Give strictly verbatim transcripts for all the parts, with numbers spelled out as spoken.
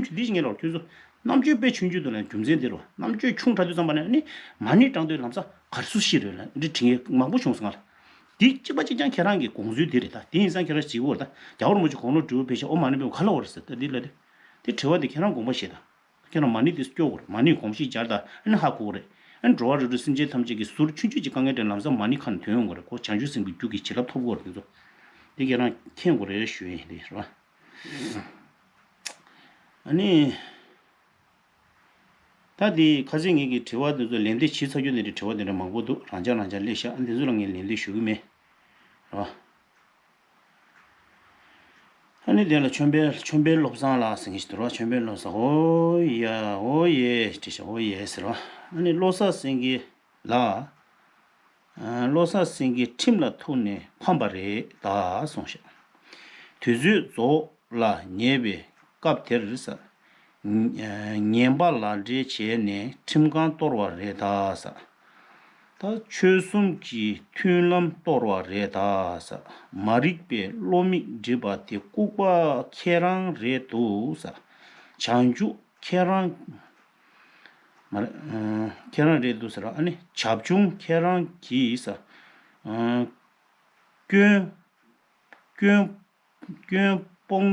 འདི་ཞིག་ངས་ལབ་ཁྱོད་ཚོ་རྣམ་དཔྱོད་དཔེ་ཆུང་ཆུང་འདུག་ལ། རྒྱུ་མཚན་འདི་རུ་རྣམ་དཔྱོད་ཆུང་དྲགས་དུས་ཙམ་པ་ནས་ནི་མ་ཎི་བགྲང་དུས་ལམ་སང་ག་རེ་སུ་ཤི་རེད་ལ་འདི་དྲི་ངས་མང་པོ་བྱུང་སོང་ང་ལ། འདི་གཅིག་པ་གཅིག་རྐྱང་ཁྱེད་རང་གི་དགོངས་ཚུལ་འདི་རེད་ད། དེ་ཡིན་ཙང་ཁྱེད་རང་ཞིག་གོ་རེད་ད། རྒྱལ་བ་རིན་པོ་ཆེ་དགུང་ལོ་དྲུག་ཕེབས་ཤག་ཨོཾ་མ་ཎི་པདྨེ་ག་ལ་འོ་རེད་ཟེར་ད་འདི་ལ་དེ་དྲི་བ་འདི་ཁྱེད་རང་དགོངས་པ་བཞེས་ད། ཁྱེད་རང་མ་ཎི་དེ་སྐྱོར་དགོས་རེད། མ་ཎི་དགོངས་བཞེས་སྦྱར་ད་ཨ་ནི་ཧ་གོ་གི་རེད། ཨ་ནི་འགྲོ་བ་རིགས་དྲུག་སེམས་ཅན་ཐམས་ཅད་ཀྱི་ཟུར་ཆུང་ཆུང་ཅིག་དཀའ་ངལ་འཕྲད་ལམ་སང་མ་ཎི་ཁ་ནས་ཐོན་ཡོང་གི་རེད། ཁོ་བྱང་ཆུབ་སེམས་ཀྱི་རྒྱུ་གི་བྱིན་རླབས་ཐོབ་གི་རེད། དེ་ཚོ་དེ་ཁྱེད་རང་མཁྱེན་དགོས་རེད་ཞུ་ཡིན་དེ་རེད་བ། ཨ་ནི། ད་དེ་ཁ་སང་ངེད་ཀྱི་དྲི་བ་དེ་ཚོ་ལན་འདེབས་བྱས་ཚར་རྒྱུ་དེ་འདྲའི་དྲི་བ་དེ་འདྲ་མང་པོ་འདུག་རང་འཇགས་རང་འཇགས་སླེབས་ཤག་ཨ་འདི་ཚོ་ལ་ངས་ལན་འདེབས་ཞུ་གི་མེད། རེད་བ། ཨ་ནི་དེ་ལ་ཆོས་འཕེལ་ཆོས་འཕེལ་བློ་བཟང་ལགས་ཟེར་མཁན་ཞིག་འདུག་ར། ཆོས་འཕེལ་བློ་བཟང་ཨོ་ཡ་ཨོ་ཡེ་བྲིས་ཤག་ཨོ་ཡེ་ཟེར་བ། ཨ་ནི་བློ་བཟང་སེང་གེ་ལགས། ཨ་བློ་བཟང་སེང་གེ་ཁྲིམས་ལ་ཐུག་ནས་ཕམ་པ་རེད་ད་གསུངས་ཤག་དུས་ཚོད་རྫོགས་ལ་ཉེ་བའི་སྐབས་དེར་ས། ངན་པ་ལག་འབྲེལ་བྱས་ནས་ཁྲིམས་ཁང་གཏོར་བ་རེད་ད་ས། ད་ཆོལ་གསུམ་གྱི་མཐུན་ལམ་གཏོར་བ་རེད་ད་ས། མ་རིག་པའི་བློ་མིག་བསྒྲིབས་པ་དེ་ལྐུགས་པ་ཁྱེད་རང་རེད་འདུག་ས། བྱང་ཆུབ་ཁྱེད་རང་མ་རེད། ཁྱེད་རང་རེད་འདུག་ཟེར། ཨ་ནི་བྱབ་ཆུང་ཁྱེད་རང་གིས་ས། སྐྱོན་སྐྱོན་སྐྱོན་སྤོང་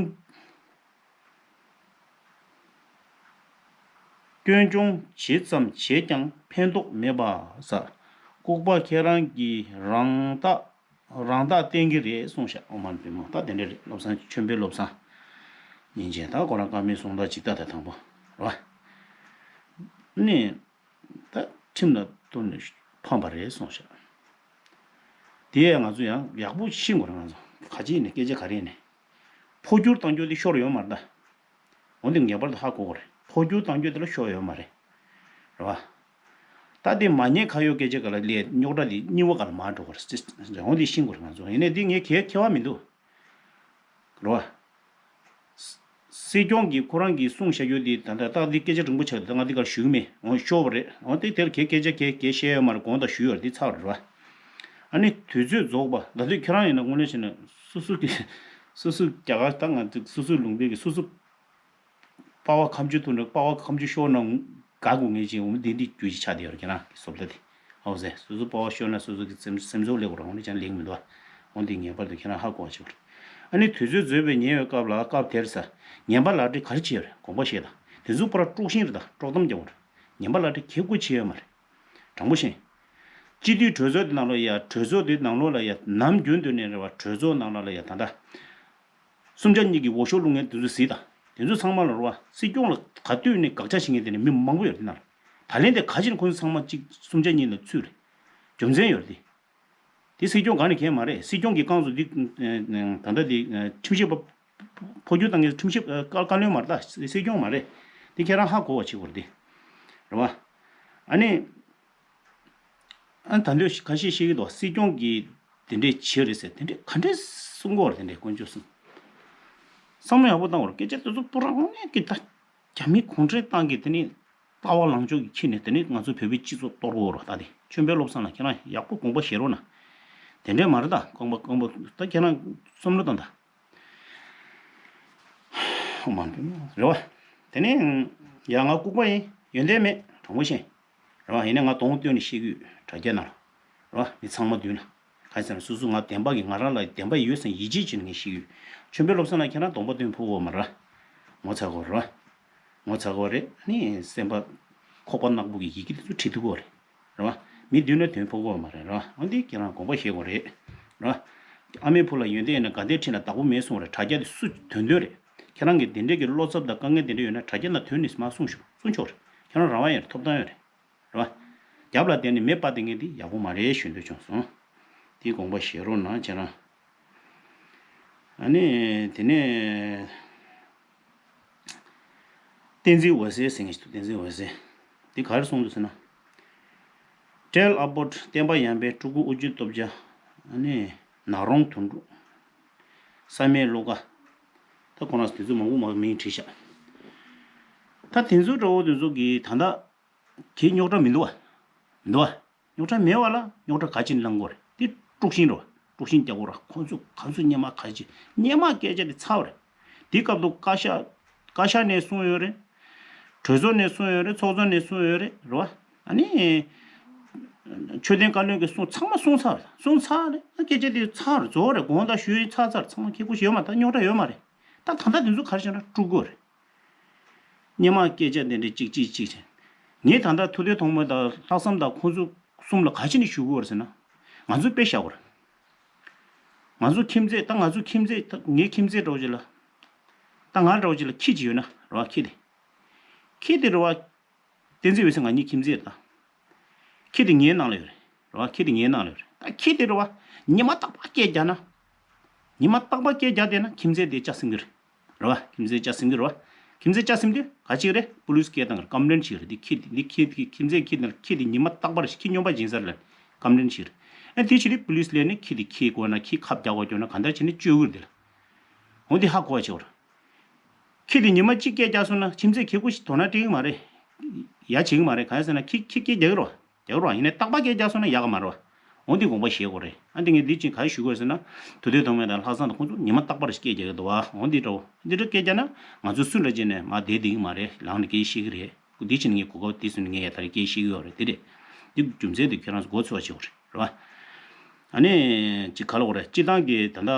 སྐྱོན་སྐྱོང་ཇི་ཙམ་བྱས་ཀྱང་ཕན་ཐོགས་མེད་པ་ས། ལྐུགས་པ་ཁྱེད་རང་གིས་རང་རྟགས་རང་རྟགས་བསྟན་གྱི་རེད་གསུངས་ཤག་ཨོཾ་མ་ཎི་པདྨེ། ད་དེ་འདྲ་རེད། བློ་བཟང་ཆོས་འཕེལ་བློ་བཟང་ཉིན་བྱེད་ད་ཁོ་རང་བཀའ་མའི་གསུང་སྟངས་ཇི་ལྟ་དང་དང་པོ་རེད་བ། ནི། ད་ཁྲིམས་ལ་གཏུགས་ནས་ཕམ་པ་རེད་གསུངས་ཤག་དེ་ཡང་ང་ཚོ་ཡང་ཡག་པོ་ཤེས་དགོས་རེད། ང་ཚོ་ག་ཅི་ཡིན་ནས་སྐད་ཆ་ག་རེ་ཡིན་ནས་འཕོ་འགྱུར་གཏང་རྒྱུ་དེ་ཤོར་ཡོད་མ་རེད་ད། འོན་ཏེ་ངེས་པར་དུ་ཧ་གོ་དགོས་རེད། འཕོ་འགྱུར་གཏང་རྒྱུ་དེ་ལ་ཤོར་ཡོད་མ་རེད། རེད་བ། ད་དེ་མ་ཉེས་ཁ་གཡོག་སྐད་ཆ་ག་ལ་ལས་རྙོག་དྲ་དེ་རྙིང་བ་ག་ལ་མར་འགྲོ་དགོས་རེད། འོན་ཏེ་ཤེས་དགོས་རེད་ང་ཚོ། ཡིན་ནའི་དེ་ངས་གལ་འཁེལ་བ་མི་འདུག་རེད་བ། སྲིད་སྐྱོང་གིས་ཁོ་རང་གིས་གསུངས་བཞག་རྒྱུ་དེ་ད་ལྟ་ཏག་ཏག་སྐད་ཆ་རིང་པོ་ཆགས་འདུག་ད་ང་འདི་གར་ཞུ་གི་མེད། འོ་ཤོར་བ་རེད། འོ་དེ་དེར་གས་སྐད་ཆ་གས་གས་བཤད་ཡོད་མ་རེད། དགོངས་དག་ཞུས་ཡོད་རེད། འདི་ཚར་བ་རེད་བ། ཨ་ནི་དུས་ཚོད་རྫོགས་པ་ད་དུས་ཁྱེད་རང་ཡིན་ན་དངོས་གནས་བྱས་ན་སོ་སོ་གི་སོ་སོ་རྒྱ་གར་ད་ང་ཚོ་སོ་སོའི་ལུང་པའི་གི་སོ་སོ་པ་བ་ཁ་མཆུ་ཐུག་ན་པ་བ་ཁ་མཆུ་ཤོར་ན་དགའ་དགོས་ངེས་ཅན། འོ་འདི་འདི་རྒྱུ་ཞིག་ཆགས་བསྡད་ཡོད་རེད། ཁྱེད་རང་གི་བཟོ་ལྟ་དེ། ཨོ་ཟེ། སོ་སོ་པ་བ་ཤོར་ན་སོ་སོ་གི་སེམས་སེམས་ཚོར་སླེབས་དགོས་རེད། འོ་ནི་ཅང་ལེགས་མི་འདུག་འོ་འདི་ངེས་པར་དུ་ཁྱེད་རང་ཧ་གོ་བ་བྱེད་དགོས་རེད། ཨ་ནི་དུས་ཚོད་རྫོགས་པའི་ཉེ་བའི་སྐབས་ལ་སྐབས་དེར་ས། ངན་པ་ལག་འབྲེལ་ག་རེ་བྱས་ཡོད་རེད། དགོངས་པ་བཞེས་དང་། དེ་ཚོ་པར་དཀྲོག་ཤིང་རེད་དང་དཀྲོག་གཏམ་རྒྱག་དགོས་རེད། ངན་པ་ལག་འབྲེལ་གལ་དགོས་བྱས་ཡོད་མ་རེད། དྲང་པོ་བཤད། སྤྱི་འཐུས་གྲོས་ཚོགས་དེ་ནང་ལོགས་ཡ་གྲོས་ཚོགས་དེ་ནང་ལོགས་ལ་ཡ་ནམ་རྒྱུན་དུ་ནས་རེད་བ། གྲོས་ཚོགས་ནང་ལོགས་ལ་ཡ་ད་ལྟ། གསུམ་ཆ་གཉིས་ཀྱི་འོས་ཤོག་བླུག་མཁན་དེ་ཚོ་གཟིགས་དང་། དེ་ཚོ་ཚང་མ་ལ་རེད་བ། སྲིད་སྐྱོང་ལ་ག་དུས་ནས་དགག་བྱ་བྱེད་མཁན་དེ་ནས་མི་མང་པོ་ཡོད་རེད་དེ་ནང་ལ། ད་ལན་དེ་ག་ཅིར་ཁོང་ཚོ་ཚང་མ་གཅིག་གསུམ་ཆ་གཉིས་ལ་ཚུད་རེད། རྒྱུ་མཚན་ཡོད་རེད་དེ། དེ་སྲིད་སྐྱོང་གང་ནས་གང་མ་རེད། སྲིད་སྐྱོང་གི་རྐང་བཙུགས་འདི་ད་ལྟ་དེ་ཁྲིམས་ཞིབ་པ་འཕོ་འགྱུར་བཏང་མཁན་ཁྲིམས་ཞིབ་བཀའ་བློན་མ་རེད་ད། སྲིད་སྐྱོང་མ་རེད། དེ་ཁྱེད་རང་ཧ་གོ་བ་བྱེད་དགོས་རེད་དེ། རེད་བ། ཨ་ནི། ཨ་ད་འདོད་ཁ་ཤས་བཤད་ཀྱི་འདུག་སྲིད་སྐྱོང་གིས་དེ་འདྲས་བྱས་རེད་ཟེར། དེ་འདྲས་ག་འདྲས་གསུང་གི་ཡོད་རེད། དེ་འདྲས་དཀོན་མཆོག་གསུམ། བསམ་བློ་ཡག་པོ་བཏང་བར་སྐད་ཆ་དེ་ཚོ་པུ་རང་ནས་ཀྱི་ད་རྒྱ་མི་གུང་ཁྲན་ཏང་གིས་དེ་ནས་ལྟ་བ་ལངས་ཕྱོགས་ཀྱི་ཁྱེར་ནས་དེ་ནས་ང་ཚོ་བོད་པའི་སྤྱི་ཚོགས་གཏོར་གི་ཡོད་རེད། ད་དེ་ཆོས་འཕེལ་བློ་བཟང་ལགས་ཁྱེད་རང་ཡག་པོ་དགོངས་པ་བཞེས་རོགས་གནང་། དེ་འདྲས་མ་རེད་ད། དགོངས་པ་དགོངས་པ་ད་ཁྱེད་རང་བསམ་བློ་བཏང་ད། ཨོཾ་མ་ཎི་པདྨེ། རེད་བ། དེ་ནས་ཡ་ང་ལྐུགས་པ་ཡིན། ཡོན་ཏན་མེད། དྲང་པོ་བཤད། རེད་བ། ཡིན་ནའི་ང་གདོང་སྟོན་ནས་བཤད་ཀྱི་ཡོད། དྲ་རྒྱ་ནང་ལ། རེད་བ། མི་ཚང་མ་མདུན་ལ། ག་རེ་ཟེར་ན་སོ་སོ་ང་བདེན་པ་གི་ང་རང་ལ་བདེན་པ་ཡོད་ཟེར་ཡིད་ཆེས་བྱས་ནས་ངས་བཤད་ཀྱི་ཡོད། ཆོས་འཕེལ་བློ་བཟང་ལགས་ཁྱེད་རང་གདོང་པ་སྟོན་ཕོད་གོ་མ་རེད། ངོ་ཚ་གོ་རེད་བ། ངོ་ཚ་གོ་རེད། ནི་སེམས་པ་ཁོག་པ་ནག་པོ་གི་ཡི་གེ་དེ་ཚོ་བྲིས་ཐུབ་གོ་རེད། རེད་བ། མི་མདུན་ལ་དོན་ཕོག་གོ་མ་རེད། རེད་བ། འོན་ཏེ་ཁྱེད་རང་དགོངས་པ་བཞེས་དགོས་རེད། རེད་བ། ཨ་མའི་བུ་ལ་ཡོན་ཏན་ཡོད་ན་དགའ་ལྡན་ཁྲི་ན་བདག་པོ་མེད་གསུངས་རེད། དྲ་རྒྱ་དེ་སུ་དོན་དོན་རེད། ཁྱེད་རང་གི་དེ་འདྲས་ཀྱི་བློ་འཚབ་དང་དཀའ་ངལ་དེ་འདྲས་ཡོད་ན་དྲ་རྒྱ་ན་དོན་ནས་མ་གསུངས་ཤོག་གསུང་ཆོག་རེད། ཁྱེད་རང་རང་དབང་ཡོད་རེད། ཐོབ་ཐང་ཡོད་རེད། རེད་བ། རྒྱབ་ལ་བསྡད་ནས་མེ་སྤར་བསྡད་མཁན་དེ་ཡག་པོ་མ་རེད་ཞུ་འདོད་བྱུང་སོང་། དེའི་དགོངས་པ་བཞེས་རོགས་གནང་ཁྱེད་རང་། ཨ་ནི་དེ་ནས། བསྟན་འཛིན་འོད་ཟེར་ཟེར་མཁན་ཞིག་འདུག་བསྟན་འཛིན་འོད་ཟེར། འདི་ག་རེ་གསུངས་འདུག་ཟེར་ན། བྲེལ་ཨ་བོད་བསྟན་པ་ཡར་འཕེལ་སྤྲུལ་སྐུ་ཨོ་རྒྱན་སྟོབས་རྒྱལ། ཨ་ནི་ནག་རོང་དོན་གྲུབ། བསམ་ཡས་བློ་དགའ། ད་ཁོ་རང་དེ་ཚོ་མང་པོ་མང་པོ་མིང་བྲིས་ཤག་ད་དེ་ཚོ་འདྲ་བོ་དེ་ཚོ་གིས་ད་ལྟ་གི་རྙོག་དྲ་མི་འདུག་བ། མི་འདུག་བ། རྙོག་དྲ་མེད་པ་ལ་རྙོག་དྲ་ག་ཅིག་བསླང་དགོས་རེད། དེ་དཀྲུག་ཤིང་རེད་བ། དཀྲུག་ཤིང་རྒྱག་དགོས་ར། ཁོང་ཚོ་ག་ཚོད་སྙན་མ་ག་ཅིག་སྙན་མ་སྐད་ཆ་དེ་ཚར་བ་རེད། དེ་སྐབས་དུ་བཀའ་ཤག་ བཀའ་ཤག་ནས་གསུངས་ཡོད་རེད། གྲོས་ཚོགས་ནས་གསུངས་ཡོད་རེད། ཚོགས་གཙོ་ནས་གསུངས་ཡོད་རེད། རེད་བ། ཨ་ནི། ཆོས་ལྡན་བཀའ་བློན་གྱིས་གསུངས་ཚང་མ་གསུངས་ཚར་རེད། གསུངས་ཚར་རེད། ཨ་སྐད་ཆ་དེ་ཚར་རེད། རྫོགས་རེད། དགོངས་དག་ཞུས་ཚར་ཚར། ཚང་མ་ཁེ་ཁུ་ཞིག་ཡོད་མ་རེད། ད་རྙོག་དྲ་ཡོད་མ་རེད། ད་ད་ལྟ་དེ་ཚོ་ག་རེ་བྱས་ན་དཀྲུག་དགོས་རེད། སྔོན་མ་སྐད་ཆ་དེ་འདྲ་གཅིག་གཅིག་གཅིག་བྱས། ངས་ད་ལྟ་ཐུབ་བསྟན་ཐོགས་མེད་དང་ལྷག་བསམ་དང་ཁོང་ཚོ་གསུམ་ལ་ག་ཅི་ནས་ཞུ་དགོས་རེད་ཟེར་ན། ང་ཚོ་དཔེ་བཞག་དགོས་རེད། ང་ཚོ་ཁྱིམ་མཚེས། ད་ང་ཚོ་ཁྱིམ་མཚེས། ད་ངའི་ཁྱིམ་མཚེས་འདྲ་བོ་ཅིག་ལ། ད་ང་འདྲ་བོ་ཅིག་ལ་ཁྱི་ཅིག་ཡོད་ན་རེད་བ། ཁྱི་དེ། ཁྱི་དེ་རེད་བ། བསྟན་འཛིན་འོད་ཟེར་ང་གཉིས་ཁྱིམ་མཚེས་རེད་ད། ཁྱི་དེ་ངའི་ནང་ལ་ཡོད་རེད། རེད་བ། ཁྱི་དེ་ངའི་ནང་ལ་ཡོད་རེད། ད་ཁྱི་དེ་རེད་བ། ཉི་མ་རྟག་པར་སྐད་རྒྱག་ན། ཉི་མ་རྟག་པར་སྐད་རྒྱག་བསྡད་ན་ཁྱིམ་མཚེས་དེ་ལྕགས་སེམས་ཀྱི་རེད། རེད་བ། ཁྱིམ་མཚེས་ལྕགས་སེམས་ཀྱི་རེད་བ། ཁྱིམ་མཚེས་ལྕགས་སེམས་དེ་ག་ཅིག་རེད། པུ་ལི་སི་སྐད་བཏང་གི་རེད། ཀམ་པི་ལེན་བྱེད་ཀྱི་རེད། དེ་ཁྱི་དེ། འདི་ཁྱི་དེ་ཁྱིམ་མཚེས་ཁྱི་དེ་ཁྱི་དེ་ཉི་མ་རྟག་པར་ཁྱི་སྨྱོན་པ་སྦྱིན་ས་རེད་ལ། ཀམ་པི་ལེན་བྱེད་ཀྱི་རེད། ཨ་དེ་བྱེད་དུས་པུ་ལི་སི་སླེབས་ནས་ཁྱི་དེ་འཁྱེར་དགོས་ན། ཁྱི་ཁབ་རྒྱག་དགོས་སྐྱོ་ན། གང་ལྟར་བྱས་ནས་བཅོས་ཀྱི་རེད་དེ་ལ། འོ་འདི་ཧ་གོ་བ་བྱེད་དགོས་རེད། ཁྱི་དེ་ཉི་མ་གཅིག་སྐད་རྒྱག་སོང་ན་ཁྱིམ་མཚེས་ཁེ་ཁུ་ཞིག་དོ་སྣང་སྤྲད་ཀྱི་མ་རེད། ཡ་བྱེད་ཀྱི་མ་རེད། གང་ཡིན་ཟེར་ན་ཁྱི་ཁྱི་སྐད་རྒྱག་གི་རེད་བ། རྒྱག་རོགས། ཡིན་ནའི་རྟག་པར་སྐད་རྒྱག་སོང་ན་ཡག་ག་མ་རེད་བ། འོ་འདི་དགོངས་པ་བཞེས་དགོས་རེད། ཨ་འདི་ངས་འདི་ཅིག་ག་རེ་ཞུ་དགོས་ཟེར་ན། ཐུབ་བསྟན་ཐོགས་མེད་དང་ལྷག་བསམ་དང་ཁོང་ཚོ་ཉི་མ་རྟག་པར་སྐད་རྒྱག་གི་འདུག་བ། འོ་འདི་འདྲ་བོ། འདི་འདྲ་སྐད་རྒྱག་ན་ང་ཚོ་སུ་འདྲ་བྱས་ནས་མར་བསྡད་བསྡད་ཀྱི་མ་རེད། ལངས་ནས་སྐད་བཤད་ཀྱི་རེད། འདི་བྱས་ནས་ངས་གོ་སྐབས་འདི་བཟུང་ནས་ངས་ཡ་ད་རེས་སྐད་བཤད་ཀྱི་ཡོད་རེད། འདི་རེད། འདི་རྒྱུ་མཚན་དེ་ཁྱེད་རང་ཚོ་མགོ་ཚོས་པ་བྱེད་དགོས་རེད། རེད་བ། ཨ་ནི་ཅིག་ག་ལབ་དགོས་རེད། སྤྱིར་བཏང་གི་ད་ལྟ་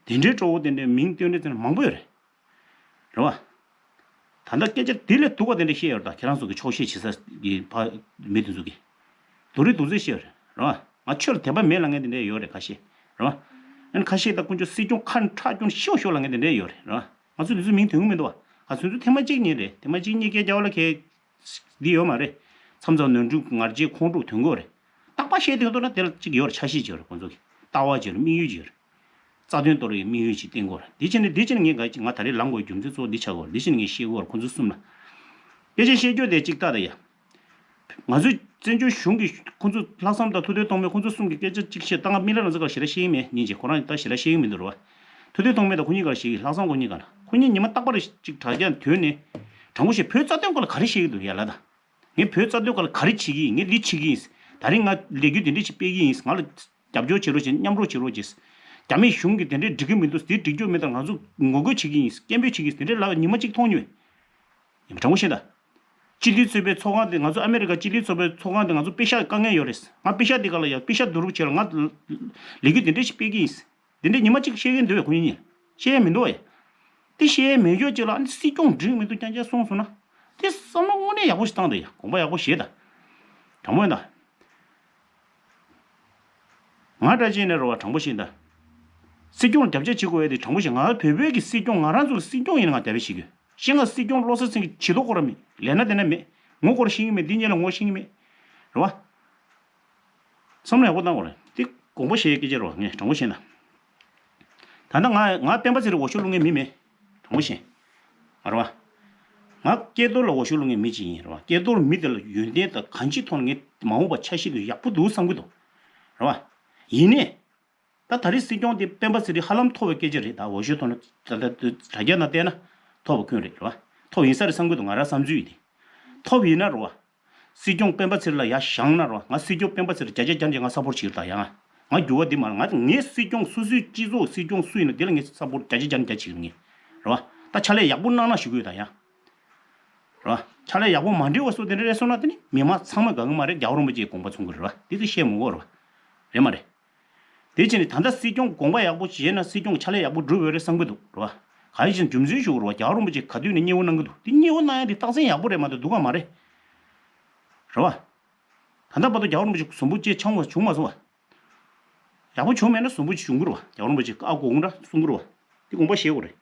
དེ་འདྲའི་སྤྲོ་བོ་དེ་འདྲའི་མིང་བཏོན་འདྲ་ཚོ་མང་པོ་ཡོད་རེད། རེད་བ། ད་ལྟ་སྐད་ཆ་དེ་ལས་སྡུག་པ་དེ་འདྲ་བཤད་ཡོད་རེད། ད་ཁྱེད་རང་ཚོ་གི་ཆོག་ཤེས་བྱེད་ས་གི་ཕ་མི་དེ་ཚོ་གི་སྡུག་རུས་སྡུག་ཚོད་བཤད་ཡོད་རེད། རེད་བ། ང་ཆོས་ལ་དད་པ་མེད་ལབ་མཁན་དེ་འདྲ་ཡོད་རེད། ཁ་ཤས། རེད་བ། ཨ་ནི་ཁ་ཤས་ད་དཀོན་མཆོག་སྲིད་སྐྱོང་ཁ་ཁྲག་སྐྱོན་ཤོག་ཤོག་ལབ་མཁན་དེ་འདྲ་ཡོད་རེད། རེད་བ། ང་ཚོ་དེ་ཚོའི་མིང་ཐོན་གི་མི་འདུག་བ། ང་ཚོ་ཚོ་ཐེངས་མ་གཅིག་གཉིས་རེད། ཐེངས་མ་གཅིག་གཉིས་སྐད་རྒྱག་པ་ལ་གལ་འདི་ཡོད་མ་རེད། མཚམས་མཚམས་ནོར་འཁྲུལ་ངར་འཇིགས་ཁོང་ཁྲོ་ཐོན་གི་རེད། རྟག་པར་བཤད་དེ་འདུག་ན་དེ་ལ་གཅིག་ཡོད་རེད། ཆ་ཤས་གཅིག་ཡོད་རེད། ཁོང་ཚོ་གི་ལྟ་བ་གཅིག་ཡོད་རེད། དམིགས་ཡུལ་གཅིག་ཡོད་རེད། རྩ་དོན་གཏོར་བའི་དམིགས་ཡུལ་ཅིག་བསྟན་དགོས་རེད། འདི་བྱས་ནས་འདི་བྱས་ནས་ངས་ག་ང་ད་རེས་ལངས་དགོས་རྒྱུ་མཚན་གཙོ་བོ་འདི་ཆགས་དགོས་རེད། འདི་བྱས་ནས་ངས་བཤད་དགོས་རེད། ཁོང་ཚོ་གསུམ་ལ་སྐད་ཆ་བཤད་རྒྱུ་དེ་གཅིག་ལྟ་ད་ཡ། ང་ཚོས་བཙན་བྱོལ་གཞུང་གི་ཁོང་ཚོ་ལྷག་བསམ་དང་ཐུབ་བསྟན་ཐོགས་མེད་ཁོང་ཚོ་གསུམ་གྱི་སྐད་ཆ་གཅིག་བཤད་ད། ང་རྨི་ལམ་རང་ཚོ་ག་ཞེ་དྲག་བཤད་ཀྱི་མེད། སྙིང་རྗེ། ཁོ་རང་ད་ཞེ་དྲག་བཤད་ཀྱི་མི་འདུག་རེད་བ། ཐུབ་བསྟན་ཐོགས་མེད་དང་ཁོ་གཉིས་ག་རེ་བཤད་ཀྱི། ལྷག་བསམ་ཁོ་གཉིས་ག་རེ། ཁོ་གཉིས་ཉི་མ་རྟག་པར་གཅིག་དྲ་རྒྱ་ཐོན་ནས་དྲང་པོ་བཤད། བོད་རྩ་དོན་སྐོར་ལ་ག་རེ་བཤད་ཀྱི་འདུག་ཡ་ལ་ད། ངས་བོད་རྩ་དོན་སྐོར་ལ་ག་རེ་བྱེད་ཀྱི་ཡིན། ངས་འདི་བྱེད་ཀྱི་ཡིན། ད་རིང་ང་ལས་འགུལ་འདི་འདྲ་ཞིག་སྤེལ་གྱི་ཡིན། ང་ལ་རྒྱབ་སྐྱོར་བྱེད་རོགས་བྱེད། མཉམ་རོགས་བྱེད་རོགས་བྱེད། རྒྱ་མིའི་གཞུང་གིས་དེ་འདྲས་འགྲིག་གི་མི་འདུག་འདི་འགྲིག་རྒྱུ་མེད་དང་། ང་ཚོ་ངོ་རྒོལ་བྱེད་ཀྱི་ཡིན། སྐད་འབོད་བྱེད་ཀྱི་ཡིན། དེ་འདྲས་ལབ་ཉི་མ་གཅིག་མཐོང་མྱོང་། ཡིན་པ་དྲང་པོ་བཤད་ད། སྤྱི་འཐུས་ཚོགས་པའི་ཚོགས་ཁང་དེ། ང་ཚོ་ཨ་མེ་རི་ཀ་སྤྱི་འཐུས་ཚོགས་པའི་ཚོགས་ཁང་དེ་ང་ཚོ་པེ་ཤག་དཀའ་ངལ་ཡོད་རེད། ང་པེ་ཤག་དེ་ག་ལ་ཡ་པེ་ཤག་བསྡུ་རུབ་བྱས་ལ་ང་ལས་འགུལ་དེ་འདྲས་ཞིག་སྤེལ་གྱི་ཡིན། དེ་འདྲས་ཉི་མ་གཅིག་བཤད་ཀྱི་འདུག་བས། ཁོ་གཉིས་གཉིས་བཤད་ཡ་མི་འདུག་བས། དེ་བཤད་ཡ་མེད་ཆོག་ཅིག་ལ་ཨ་ནི་སྲིད་སྐྱོང་འགྲིག་མི་འདུག་རྐྱང་རྐྱང་གསུངས་སོང་ན། དེ་བསམ་བློ་དངོས་གནས་ཡག་པོ་ཞིག་བཏང་དང་ཡ། དགོངས་པ་ཡག་པོ་བཞེས་དང་། དྲང་པོ་ཡིན་ད། ང་འདྲ་བྱས་ནས་རེད་བ། དྲང་པོ་བཤད་ད། སྲིད་སྐྱོང་ལ་རྒྱབ་སྐྱོར་བྱེད་དགོས་ཡ་དེ་དྲང་པོ་བཤད། ང་བོད་བོད་ཀྱི་སྲིད་སྐྱོང་ང་རང་ཚོ་གི་སྲིད་སྐྱོང་ཡིན་ན་ང་རྒྱབ་སྐྱོར་བྱེད་དགོས། ཤེས། ང་སྲིད་སྐྱོང་བློ་གསལ་སེང་གེ་བྱེད་དོ་སྐོར་ར་མེད། ལས་སྣ་དེ་འདྲ་མེད། ངོ་སྐོར་ཤེས་ཀྱི་མེད། འདི་གཉིས་ལ་ངོ་ཤེས་ཀྱི་མེད། རེད་བ། བསམ་བློ་ཡག་པོ་བཏང་དགོས་རེད། དེ་དགོངས་པ་བཞེས་ཡ་སྐད་ཆ་རེད་བ། ངས་དྲང་པོ་བཤད་ན། ད་ལྟ་ང་ང་སྤེན་པ་ཚེ་རིང་འོས་ཤོག་བླུག་མཁན་མི་མེད། དྲང་པོ་བཤད། ཨ་རེད་བ། ང་སྐལ་རྡོར་ལ་འོས་ཤོག་བླུག་མཁན་མི་གཅིག་ཡིན། རེད་བ། སྐལ་རྡོར་མི་དེ་ལ་ཡོན་ཏན་དང་གང་ཅིའི་ཐོག་ནས་ངས་མ་འོངས་པ་ཆ་ཤས་དེ་ཡག་པོ་འདུག་བསམ་གྱི་འདུག་རེད་བ། ཡིན་ནའི། ད་ད་རེས་སྲིད་སྐྱོང་དེ་སྤེན་པ་ཚེ་རིང་ཧ་ལམ་ཐོབ་པའི་སྐད་ཆ་རེད། ད་འོས་ཤོག་ཐོག་ནས་ད་ལྟ་དྲ་རྒྱ་ནང་བལྟས་ན་ཐོབ་པ་ཁོན་རེད། རེད་བ། ཐོབ་ཡིན་ས་རེད་བསམ་གྱི་འདུག་ང་རང་བསམ་ཚུལ་ཡིན་དེ། ཐོབ་ཡིན་ན་རེད་བ། སྲིད་སྐྱོང་སྤེན་པ་ཚེ་རིང་ལ་ཡར་བཞེངས་ན་རེད་བ། ང་སྲིད་སྐྱོང་སྤེན་པ་ཚེ་རིང་བརྒྱ་ཆ་བརྒྱ་ནས་ང་སབ་པོར་བྱེད་ཀྱི་རེད། ད་ཡང་ང་རྒྱུ་བ་འདི་མ་རེད། ང་ངས་སྲིད་སྐྱོང་སོ་སོའི་སྤྱི་ཚོགས་སྲིད་སྐྱོང་སུ་ཡིན་ན་དེ་ལ་ངས་སབ་པོར་བརྒྱ་ཆ་བརྒྱ་ནས་བརྒྱ་བྱེད་ཀྱི་རེད། ངས་རེད་བ། ད་ཕྱག་ལས་ཡག་པོ་གནང་ན་ཞུ་གི་ཡོད། ད་ཡང་རེད་བ། ཕྱག་ལས་ཡག་པོ་མ་འགྲིག་པ་སོགས་དེ་འདྲ་རེད་སོང་ན་དེ་ནི་མི་མང་ཚང་མས་དགའ་གི་མ་རེད། རྒྱལ་བ་རིན་པོ་ཆེའི་དགོངས་པ་མཚུངས་ཀྱི་རེད་བ། དེ་ཚོ་བཤད་མི་དགོས་རེད་བ། རེད་མ་རེད། དེ་བྱས་ནས་ད་ལྟ་སྲིད་སྐྱོང་དགོངས་པ་ཡག་པོ་བྱས་ན་སྲིད་སྐྱོང་གི་ཕྱག་ལས་ཡག་པོ་སྒྲུབ་ཡོད་རེད་བསམ་གྱི་འདུག་རེད་བ། ག་ཡི་ཕྱིར་རྒྱུ་མཚན་ཞུ་དགོས་རེད་བ། རྒྱལ་བ་རིན་པོ་ཆེ་ག་དུས་ནས་མཉེས་པོ་གནང་གི་འདུག་དེ་མཉེས་པོ་གནང་ཡ་དེ་རྟགས་མཚན་ཡག་པོ་རེད་མ་གཏོགས་སྡུག་ག་མ་རེད། རེད་བ། ད་ལྟ་བར་དུ་རྒྱལ་བ་རིན་པོ་ཆེ་ཟུམ་པོ་ཅིག་འཆང་བ་བྱུང་མ་སོང་བ། ཡག་པོ་བྱུང་མེད་ན་ཟུམ་པོ་ཅིག་བྱུང་གི་རེད་བ། རྒྱལ་བ་རིན་པོ་ཆེ་ཨ་གོ་གུང་ར་གསུང་གི་རེད་བ། དེ་དགོངས་པ་བཞེས་དགོས་རེད།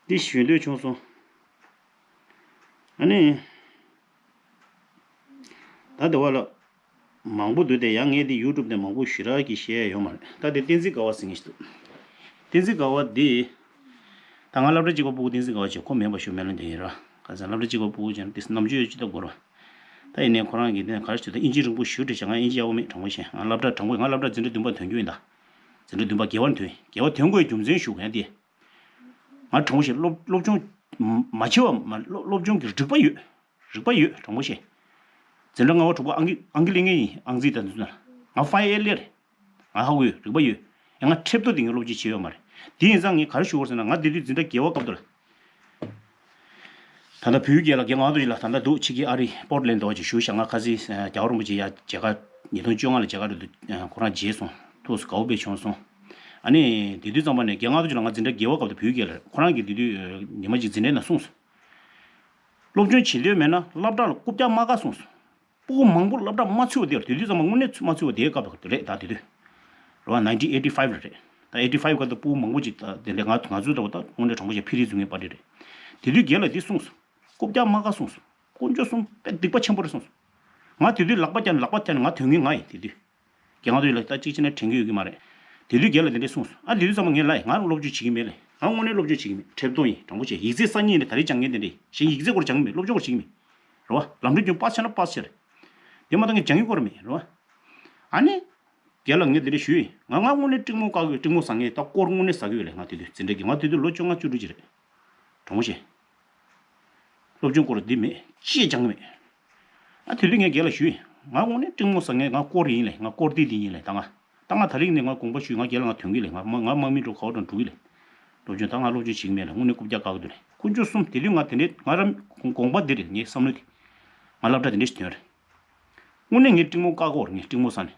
འདི་ཞུ་འདོད་བྱུང་སོང་། ཨ་ནི། ད་དེ་བ་ལ། མང་པོ་འདུག་སྟེ་ཡང་ངས་འདི་ཡུ་ཊུབ་ནས་མང་པོ་ཞེ་དྲག་གི་བཤད་ཡ་ཡོད་མ་རེད། ད་དེ་བསྟན་འཛིན་དགའ་བ་ཟེར་མཁན་ཞིག་འདུག་བསྟན་འཛིན་དགའ་བ་འདི། ད་ང་སློབ་གྲྭ་གཅིག་པ་ཕྲུ་གུ་བསྟན་འཛིན་དགའ་བ་བྱས། ཁོ་མེད་པ་ཞུ་མེད་ལ་འདི་ཡིན་ར། ག་ཚ་སློབ་གྲྭ་གཅིག་པ་ཕྲུ་གུ་བྱས་ན་དེ་རྣམ་དཔྱོད་ཡོད་ཅི་ལྟ་དགོས་ར། ད་ཡིན་ནའི་ཁོ་རང་གིས་འདི་ནས་ག་རེ་ཞུ། ད་ཨིན་ཇི་རིང་པོ་ཞུ་བྲིས་བྱས། ང་ཨིན་ཇི་ཡག་པོ་མེད། དྲང་པོ་བཤད། ང་སློབ་གྲྭ་དྲང་པོ་ང་སློབ་གྲྭ་འཛིན་གྲྭ་བདུན་པ་ཐོན་རྒྱུ་ཡིན་ད། འཛིན་གྲྭ་བདུན་པ་དགེ་བ་ཐོན། དགེ་བ་ཐོན་དགོས་རྒྱུ་མཚན་ཞུ་ག་ཡང་དེ། ང་དྲང་པོ་བཤད། སློབ་སློབ་སྦྱོང་མ་བྱས་པ་མ་སློབ་སློབ་སྦྱོང་གི་རིག་པ་ཡོད། རིག་པ་ཡོད། དྲང་པོ་བཤད། འཛིན་གྲྭ་ལྔ་པ་དྲུག་པ་ཨང་ཀི་ཨང་ཀི་ལེན་མཁན་ཡིན། ཨང་རྩིས་དང་འདི་ཚོ་ན། ང་ཧྥ་ཨེ་ཨེལ་ཨེ་རེད། ང་ཧ་གོ་ཡོད། རིག་པ་ཡོད། ཡང་ང་ཁྲེབ་ཏོ་དེ་ངས་སློབ་ཁྲིད་བྱས་ཡོད་མ་རེད། དེ་ཡིན་ཙང་ངས་ག་རེ་ཞུ་དགོས་ཟེར་ན། ང་དེ་དུས་འཛིན་གྲྭ་བརྒྱད་པ་སྐབས་དུ་ལ། ད་ལྟ་བོད་རྒྱལ་ལ་རྒན་ང་དུ་ལ་ད་ལྟ་འདུག་ཕྱི་གི་ཨ་རི་པོར་ཊི་ལེན་ཌི་འདྲ་བ་ཅིག་བཞུགས་ཤག་ང་ཁ་སང་རྒྱལ་བ་རིན་པོ་ཆེ་ཡ་མཇལ་ཁ་ཉིས་སྟོང་བཅོ་ལྔ་ལ་མཇལ་ཁ་རེད་འདུག་ཁོ་རང་མཇལ་སོང་། ཐུགས་སུ་དགའ་བོ་དཔེ་བྱུང་སོང་། ཨ་ནི་དེ་དུས་ཙམ་པ་ནས་རྒན་ང་དུ་ལ་ང་འཛིན་གྲྭ་བརྒྱད་པ་སྐབས་དུ་བོད་རྒྱལ་ལ་ཁོ་རང་གིས་དེ་དུས་ཉི་མ་གཅིག་འཛིན་གྲྭའི་ནང་གསུངས་སོང་། སློབ་སྦྱོང་བྱེད་འདོད་མེད་ན་སློབ་གྲྭ་ལ་རྐུབ་བཀྱག་མ་བཀག་གསུངས་སོང་། སྤུ་གུ་མང་པོ་སློབ་གྲྭ་མ་ཚུད་པ་དེ་རེད། དེ་དུས་ཙམ་པ་དངོས་གནས་མ་ཚུད་པ་དེའི་སྐབས་རེད་ད་དེ་དུས། རེད་བ། ནའིན་ཊིན་ཨེ་ཊི་ཕའིབ་ལ་རེད། ད་ཨེ་ཊི་ཕའིབ་སྐབས་དུ་སྤུ་གུ་མང་པོ་ཅིག་ད་དེ་འདྲ་ང་ང་ཚོའི་ལྟ་བུ་ད་དངོས་གནས་དྲང་པོ་བཤད་ཕི་རི་རྫུན་གྱི་པར་ཊི་རེད། དེ་དུས་རྒན་ལགས་འདི་གསུངས་སོང་། རྐུབ་བཀྱག་མ་བཀག་གསུངས་སོང་། དཀོན་མཆོག་གསུམ་དཔེ་སྡིག་པ་ཆེན་པོ་རེད་གསུངས་སོང་། ང་དེ་དུས་ལག་པ་བརྐྱངས་ནས་ལག་པ་བརྐྱངས་ནས་ང་དོན་གྱི་ང་ཡིན་དེ་དུས། རྒན་ང་ཚོ་ཡིན་ལ་ད་གཅིག་བྱས་ན་དྲན་གྱི་ཡོད་ཀྱི་མ་རེད། དེ་དུས་རྒན་ལགས་དེ་འདྲས་གསུངས་སོང་། ཨ་དེ་དུས་ཙམ་པ་ངས་ལབ་ཡིན། ང་སློབ་སྦྱོང་བྱེད་ཀྱི་མེད་ལབ་ཡིན། ང་དངོས་གནས་སློབ་སྦྱོང་བྱེད་ཀྱི་མེད། ཁྲེལ་གཏོང་ཡིན། དྲང་པོ་བཤད། ཡིག་ཚད་གསར་རྙིང་ཡིན་ན་ད་རེས་སྦྱང་མཁན་དེ་འདྲས་གཞན་ཡིག་ཚད་སྐོར་སྦྱང་གི་མེད། སློབ་སྦྱོང་སྐོར་བྱེད་ཀྱི་མེད། རེད་བ། ལམ་འགྲོ་རྒྱུན་པར་ཆགས་ན་པར་ཆགས་རེད། དེ་མ་གཏོགས་ངས་སྦྱང་གི་སྐོར་མེད། རེད་བ། ཨ་ནི། རྒན་ལགས་ངས་དེ་འདྲས་ཞུས་ཡིན། ང་ང་དངོས་གནས་སྤྲིང་མོ་བཀག་གི་ཡོད། སྤྲིང་མོ་ཟ་མཁན་ད་སྐོར་དངོས་གནས་ཟ་གི་ཡོད་ལབ་ཡིན། ང་དེ་དུས་འཛིན་གྲྭ་གི་ང་དེ་དུས་ལོ་བཅོ་ལྔ་བཅུ་དྲུག་ཅིག་རེད། དྲང་པོ་བཤད། སློབ་སྦྱོང་སྐོར་འདི་མེད། ཅེས་སྦྱང་གི་མེད། ཨ་དེ་དུས་ངས་རྒན་ལགས་ཞུས་ཡིན། ང་དངོས་གནས་སྤྲིང་མོ་ཟ་མཁན་ང་སྐོར་ཡིན་ལབ་ཡིན། ང་སྐོར་ཏི་འདི་ཡིན་ལབ་ཡིན། ད་ང་ད་ང་ད་རིང་ནས་ང་དགོངས་པ་ཞུས། ང་རྒན་ལགས་ང་དོན་གྱི་ལབ་ཡིན། ང་མ་ང་དམག་མི་འགྲོ་ཁ་བ་དང་འགྲོ་གི་ལབ་ཡིན། སློབ་སྦྱོང་ད་ང་སློབ་སྦྱོང་བྱེད་ཀྱི་མེད་ལབ་ཡིན། དངོས་གནས་རྐུབ་བཀྱག་བཀག་གི་འདུག་ལབ་ཡིན། དཀོན་མཆོག་གསུམ་དེ་དུས་ང་དེ་འདྲས་ང་རང་དགོངས་པ་འདི་རེད། ངའི་བསམ་བློ་དེ། ང་སློབ་གྲྭ་དེ་འདྲས་ཞིག་ཐོན་རེད། དངོས་གནས་ངས་སྤྲིང་མོ་བཀག་གོ་རེད། ངས་སྤྲིང་མོ་ཟ་ནས།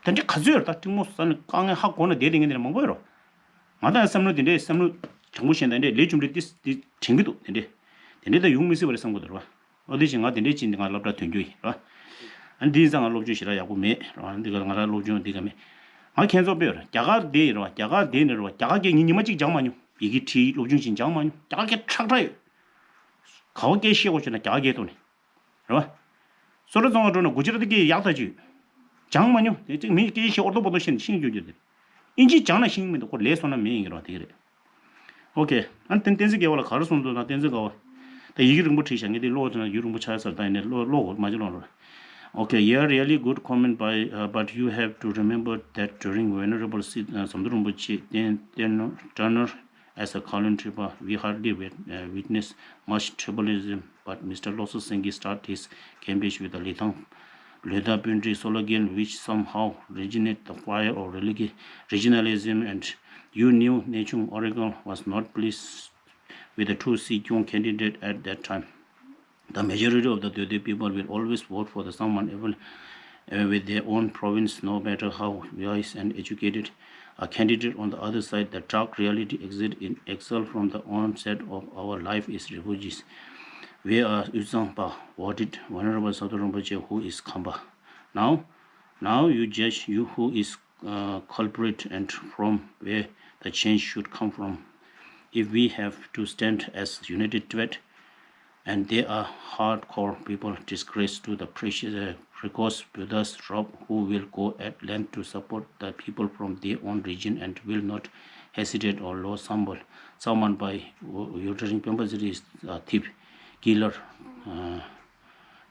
དེ་འདྲ་ག་ཚོད་ཡོད་རེད། ད་སྤྲིང་མོ་ཟ་ནས་དཀའ་ངལ་ཧ་གོ་ན་བསྡད་བསྡད་མཁན་དེ་འདྲ་མང་པོ་ཡོད་རེད། ང་ད་བསམ་བློ་དེ་འདྲའི་བསམ་བློ་དྲང་པོ་བཤད་ན་དེ་འདྲའི་ལས་རྒྱུ་འབྲས་དེ་དེ་དྲན་གྱི་འདུག་དེ་འདྲའི་དེ་འདྲའི་ད་ཡོང་མི་སྲིད་པ་རེད་བསམ་གྱི་འདུག་རེད་བ། ཨོ་དེ་བཞིན་ང་དེ་འདྲའི་ཅིག་ང་སློབ་གྲྭ་ཐོན་རྒྱུ་ཡིན་རེད་བ། ཨ་ནི་དེ་ཡིན་ཙང་ང་སློབ་སྦྱོང་ཞེ་དྲག་ཡག་པོ་མེད་རེད་བ། འདི་ག་ང་རང་སློབ་སྦྱོང་འདི་ག་མེད། ང་ཁྱེད་ཚོ་དཔེ་རེད། རྒྱ་གར་བསྡད་ཡིན་རེད་བ། རྒྱ་གར་བསྡད་ནས་རེད་བ། རྒྱ་གར་སྐད་ངས་ཉི་མ་གཅིག་སྦྱངས་མ་མྱོང་། ཡི་གེ་བྲིས་སློབ་སྦྱོང་ཅིག་སྦྱངས་མ་མྱོང་། རྒྱ་གར་སྐད་ཁྲག་ཁྲག་ཡོད། ག་བ་སྐད་བཤད་དགོས་བྱུང་ན་རྒྱ་གར་སྐད་ཐོག་ནས། རེད་བ། བསོད་བདེ་རྫོང་ལ་འགྲོ་ན་གུ་ཇི་ར་ཏི་སྐད་ཡག་ཐག་ཆོད། སྦྱངས་མ་མྱོང་། དེ་ཅིག་མིའི་སྐད་ཆ་ཨོར་ཏོ་པོ་ཏོ་བཤད་ནས་ཤེས་རྒྱུ་རྒྱུ་དེ། ཨིན་ཇི་སྦྱངས་ན་ཤེས་མི་འདུག་ཁོ་ལས་སོང་ན་མེད་ཡིན་གྱི་རོ་དེ་གི་རེད། ཨོ་ཁེ། ཨ་ནི་བསྟན་བསྟན་འཛིན་དགེ་བ་ལ་ག་རེ་གསུངས་འདུག་ན། བསྟན་འཛིན་དགའ་བ། ད་ཡི་གེ་རིང་པོ་བྲིས་བཞག་ངས་དེ་ཀློག་ཐུབ་ན་ཡུན་རིང་པོ་ཆགས་ཚར། ད་ཡིན་ནའི་ཀློག་ཀློག་དགོས། མ་གཅིག་ཀློག་རོགས། Okay, yeah, really good comment by, uh, but you have to remember that during Venerable Sid, uh, Samdhor Rinpoche, then, then Turner as a Kowloon Tripura, we hardly wit-, uh, witness much tribalism, but Mister Losar Singye started his campaign with the Lithang, Lutha Pundri slogan, which somehow reignited the fire of religi-, regionalism, and you knew Nechung Oragon was not pleased with the two Sikyong candidate at that time. The majority of the Dode people will always vote for the someone, even, uh, with their own province, no matter how wise and educated a candidate. On the other side, the dark reality exists in exile. From the onset of our life as refugees, we are Uzangpa, what did Venerable Sadhu Rinpoche, who is Khampa. Now, now you judge you who is, uh, culprit and from where the change should come from. If we have to stand as united Tibet, and they are hardcore people, disgrace to the precious, uh, precocious Buddha's robe, who will go at length to support the people from their own region and will not hesitate or lose someone, someone by uttering Pemba is a thief, killer, uh,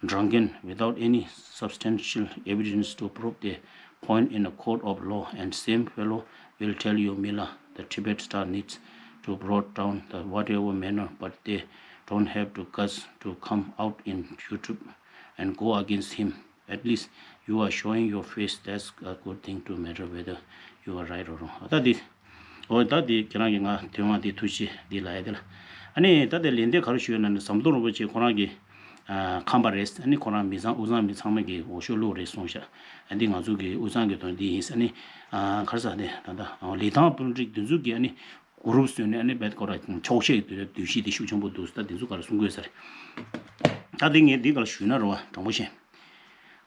drunken, without any substantial evidence to prove their point in a court of law, and same fellow will tell you, Mila, the Tibet star needs to brought down the whatever manner, but they don't have to guts to come out in YouTube and go against him. At least you are showing your face. That's a good thing, to matter whether you are right or wrong. ད་འདི། འོ་ད་འདི་ཁྱེད་རང་གིས་ང་དོན་དག་འདི་ཐུགས་རྗེ་འདི་ལབ་ཡ་དེ་ལ། ཨ་ནི་ད་ལྟ་ལན་འདེབས་ག་རེ་ཞུས་ཡོད་ན་ནི་ཟམ་གདོང་རིན་པོ་ཆེ་ཁོ་རང་གི་ཨ་ཁམས་པ་རེད། ཨ་ནི་ཁོ་རང་མི་ཚང་དབུས་གཙང་མི་ཚང་མ་གི་འོས་ཤོག་བླུགས་རེད་གསུངས་ཤག་ཨ་འདི་ང་ཚོ་གི་དབུས་གཙང་གི་དོན་འདི་ཡིན། ཨ་ནི་ཨ་ག་རེ་ཟེར་ནི་ད་ལྟ་ལི་ཐང་སྤུན་རིགས་འདི་ཚོ་གི་ཨ་ནི་གུ་རུབ་བཟོས་ནས་ཨ་ནི་བེད་ཁོ་ར་འཁྱོག་བཤད་ཀྱི་འདུ་འདུ་ཤེས་དེ་ཤུགས་ཆེན་པོ་འདུག་ད་འདི་ཚོ་ག་རེ་གསུང་དགོས་ཟེར། ད་འདི་ངས་འདི་ག་ལ་ཞུས་ན་རེད་བ། དྲང་པོ་བཤད།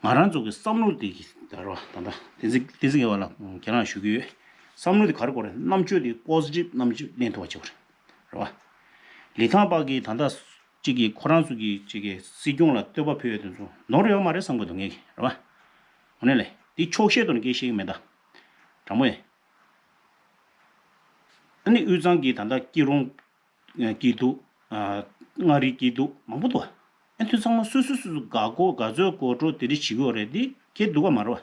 ང་རང་ཚོ་གི་བསམ་བློ་དེ་གི་ད་རེད་བ། ད་ལྟ་བསྟན་འཛིན་བསྟན་འཛིན་དགེ་བ་ལ་ཁྱེད་རང་ཞུ་གི་ཡོད། བསམ་བློ་དེ་ག་རེ་དགོས་རེད། རྣམ་དཔྱོད་དེ་པོ་སི་ཊིབ་རྣམ་དཔྱོད་ལེན་ཐུབ་པ་བྱེད་དགོས་རེད། རེད་བ། ལི་ཐང་པ་གིས་ད་ལྟ་གཅིག་གིས་ཁོ་རང་ཚོ་གིས་གཅིག་གིས་སྲིད་སྐྱོང་ལ་བསྟོད་པ་ཕུལ་ཡོད་དེ་ཚོ་ནོར་ཡོད་མ་རེད་བསམ་གི་འདུག་ངས་ཀྱི་རེད་བ། དངོས་གནས་ལས་འདི་འཁྱོག་བཤད་དུ་ནི་སྐད་བཤད་ཀྱི་མེད་ད། དྲང་མོ་ཡིན། ཨ་ནི་དབུས་གཙང་གི་ད་ལྟ་སྐྱིད་རོང་སྐྱིད་སྡུག་མངའ་རིས་སྐྱིད་སྡུག་མང་པོ་འདུག་ཨ་ནི་དུས་ཚང་མ་སོ་སོ་སོ་སོ་དགའ་གོ་དགའ་ཚོར་གོ་འཕྲོ་དེ་འདྲ་བྱེད་ཀྱི་ཡོད་རེད། འདི་ཁྱེད་སྡུག་ག་མ་རེད་བ།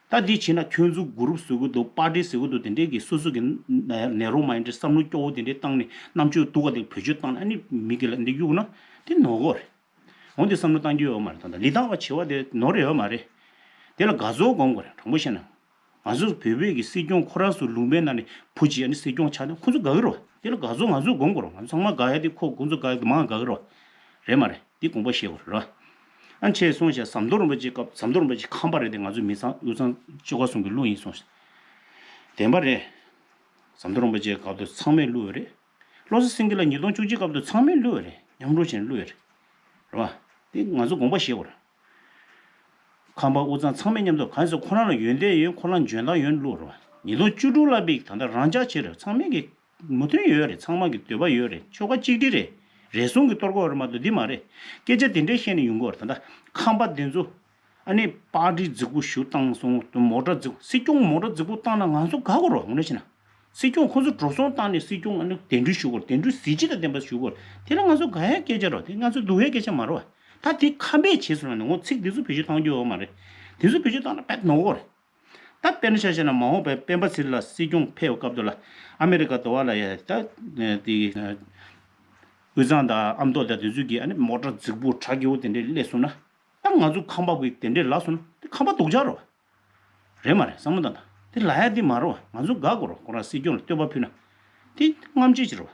ད་འདི་བྱས་ན་ཁྱོད་ཚོ་གུ་རུབ་བཟོ་གི་འདུག་པར་ཊི་བཟོ་གི་འདུག་དེ་འདྲས་ཀྱི་སོ་སོ་གི་ནེ་རོ་མའིན་ཌི་བསམ་བློ་སྐྱོ་བོ་དེ་འདྲས་བཏང་ནས་རྣམ་དཔྱོད་སྡུག་ག་དེ་བེད་སྤྱོད་བཏང་ནས་ཨ་ནི་མི་གི་ལ་འདི་གཡུག་ན་དེ་ནོར་གོ་རེད། འོན་ཏེ་བསམ་བློ་བཏང་རྒྱུ་ཡོད་མ་རེད། ད་ལྟ་ལི་ཐང་པ་བྱེད་བ་དེ་ནོར་ཡོད་མ་རེད། དེ་ལ་དགའ་ཚོར་སྒོམ་དགོས་རེད། དྲང་པོ་བཤད་ན། ང་ཚོ་བོད་པའི་གི་སྲིད་སྐྱོང་ཁོ་རང་ཚོ་ལུང་པའི་ནང་ནས་བུ་གཅིག་ཨ་ནི་སྲིད་སྐྱོང་ཆགས་ནས་ཁོ་ཚོ་དགའ་གི་རེད་བ། དེ་ལ་དགའ་ཚོར་ང་ཚོས་སྒོམ་དགོས་རེད། ང་ཚོ་ཚང་མ་དགའ་ཡ་དེ་ཁོ་ཁོ་ཚོ་དགའ་ཡ་དེ་མང་དགའ་གི་རེད་བ། རེད་མ་རེད། འདི་དགོངས་པ་བཞེས་དགོས་རེད་ར། ཨ་ནི་ཆེས་སོང་ཞེས་ཟམ་གདོང་རིན་པོ་ཆེ་སྐབས་ཟམ་གདོང་རིན་པོ་ཆེ་ཁམས་པ་རེད་དེ། ང་ཚོ་མི་ཚང་དབུས་གཙང་ཆོལ་ཁ་གསུམ་གྱི་ཀླུ་ཡིན་སོང་ཞེས། བདེན་པ་རེད། ཟམ་གདོང་རིན་པོ་ཆེའི་སྐབས་དུ་ཚང་མས་བསླུས་པ་རེད། བློ་བཟང་སེང་གེ་ལགས་ཉིས་སྟོང་བཅུ་གཅིག་སྐབས་དུ་ཚང་མས་བསླུས་པ་རེད། མཉམ་རུབ་བྱས་ནས་བསླུས་པ་རེད། རེད་བ། དེ་ང་ཚོ་དགོངས་པ་བཞེས་དགོས་རེད། ཁམས་པ་དབུས་གཙང་ཚང་མས་མཉམ་དུ་གང་ཟེར་ཁོ་རང་ལ་ཡོན་ཏན་ཡོད། ཁོ་རང་འཇོན་ཐང་ཡོད་བསླུས་རེད་བ། ཉིས་སྟོང་བཅུ་དྲུག་ལ་པིག་ད་ལྟ་རང་འཇགས་བྱེད་རེད། ཚང་མས་ཀྱི་མོས་མཐུན་ཡོད་རེད། ཚང་མ་གི་འདོད་པ་ཡོད་རེད། ཆོལ་ཁ་གཅིག་སྒྲིལ་རེད། རེ་ཟུང་གི་གཏོར་རྒོལ་རེད་མ་གཏོགས་འདི་མ་རེད། སྐད་ཆ་དེ་འདྲས་བཤད་ནས་ཡོང་གི་ཡོད་རེད། ད་ལྟ་ཁམས་པ་དེ་ཚོ་ཨ་ནི་པར་ཊི་རྫིག་པོ་ཞིག་བཏང་སོང་། མོ་ཊ་རྫིག་པོ། སྲིད་སྐྱོང་མོ་ཊ་རྫིག་པོ་བཏང་ན་ང་ཚོ་དགའ་གི་རེད་བ། དངོས་གནས་བྱས་ན། སྲིད་སྐྱོང་ཁོ་ཚོ་འགྲོ་སོང་བཏང་ནས་སྲིད་སྐྱོང་ཨ་ནི་གདན་འདྲེན་ཞུ་དགོས་རེད། གདན་འདྲེན་གཟི་བརྗིད་དང་ལྡན་པ་ཞུ་དགོས་རེད། དེ་ལ་ང་ཚོ་དགའ་ཡག་སྐད་ཆ་རེད་བ། དེ་ང་ཚོ་སྡུག་ཡག་སྐད་ཆ་མ་རེད་བ། ད་དེ་ཁམས་པས་བྱས་སོང་ན་ནི་ངོ་ཚིག་འདི་ཚོ་བེད་སྤྱོད་བཏང་རྒྱུ་ཡོད་མ་རེད། དེ་ཚོ་བེད་སྤྱོད་བཏང་ན་དཔེ་ནོར་གི་རེད། ད་དཔེར་ན་ཆ་བཞག་ན་མ་འོངས་པའི་སྤེན་པ་ཚེ་རིང་ལགས་སྲིད་སྐྱོང་ཕེབས་པའི་སྐབས་དུ་ལ་ཨ་མེ་རི་ཀ་དོ་བ་ལ་ཡ་ད་དེ་དབུས་གཙང་དང་ཨ་མདོ་དང་དེ་ཚོ་གིས་ཨ་ནི་མོ་ཊ་རྫིག་པོ་གྲ་རྒྱས་པོ་དེ་འདྲས་སླེབས་སོང་ན། ད་ང་ཚོ་ཁམས་པ་བོ་དེ་འདྲས་ལབ་སོང་ན་དེ་ཁམས་པ་སྡུག་ཅག་རེད་བ། རེད་མ་རེད། བསམ་བློ་བཏང་དང་། དེ་ལབ་ཡ་དེ་མ་རེད་བ། ང་ཚོ་དགའ་དགོས་རེད། ཁོ་རང་སྲིད་སྐྱོང་ལ་བསྟོད་པ་ཕུལ་ན་དེ་རྔམ་བརྗིད་ཅིག་རེད་བ།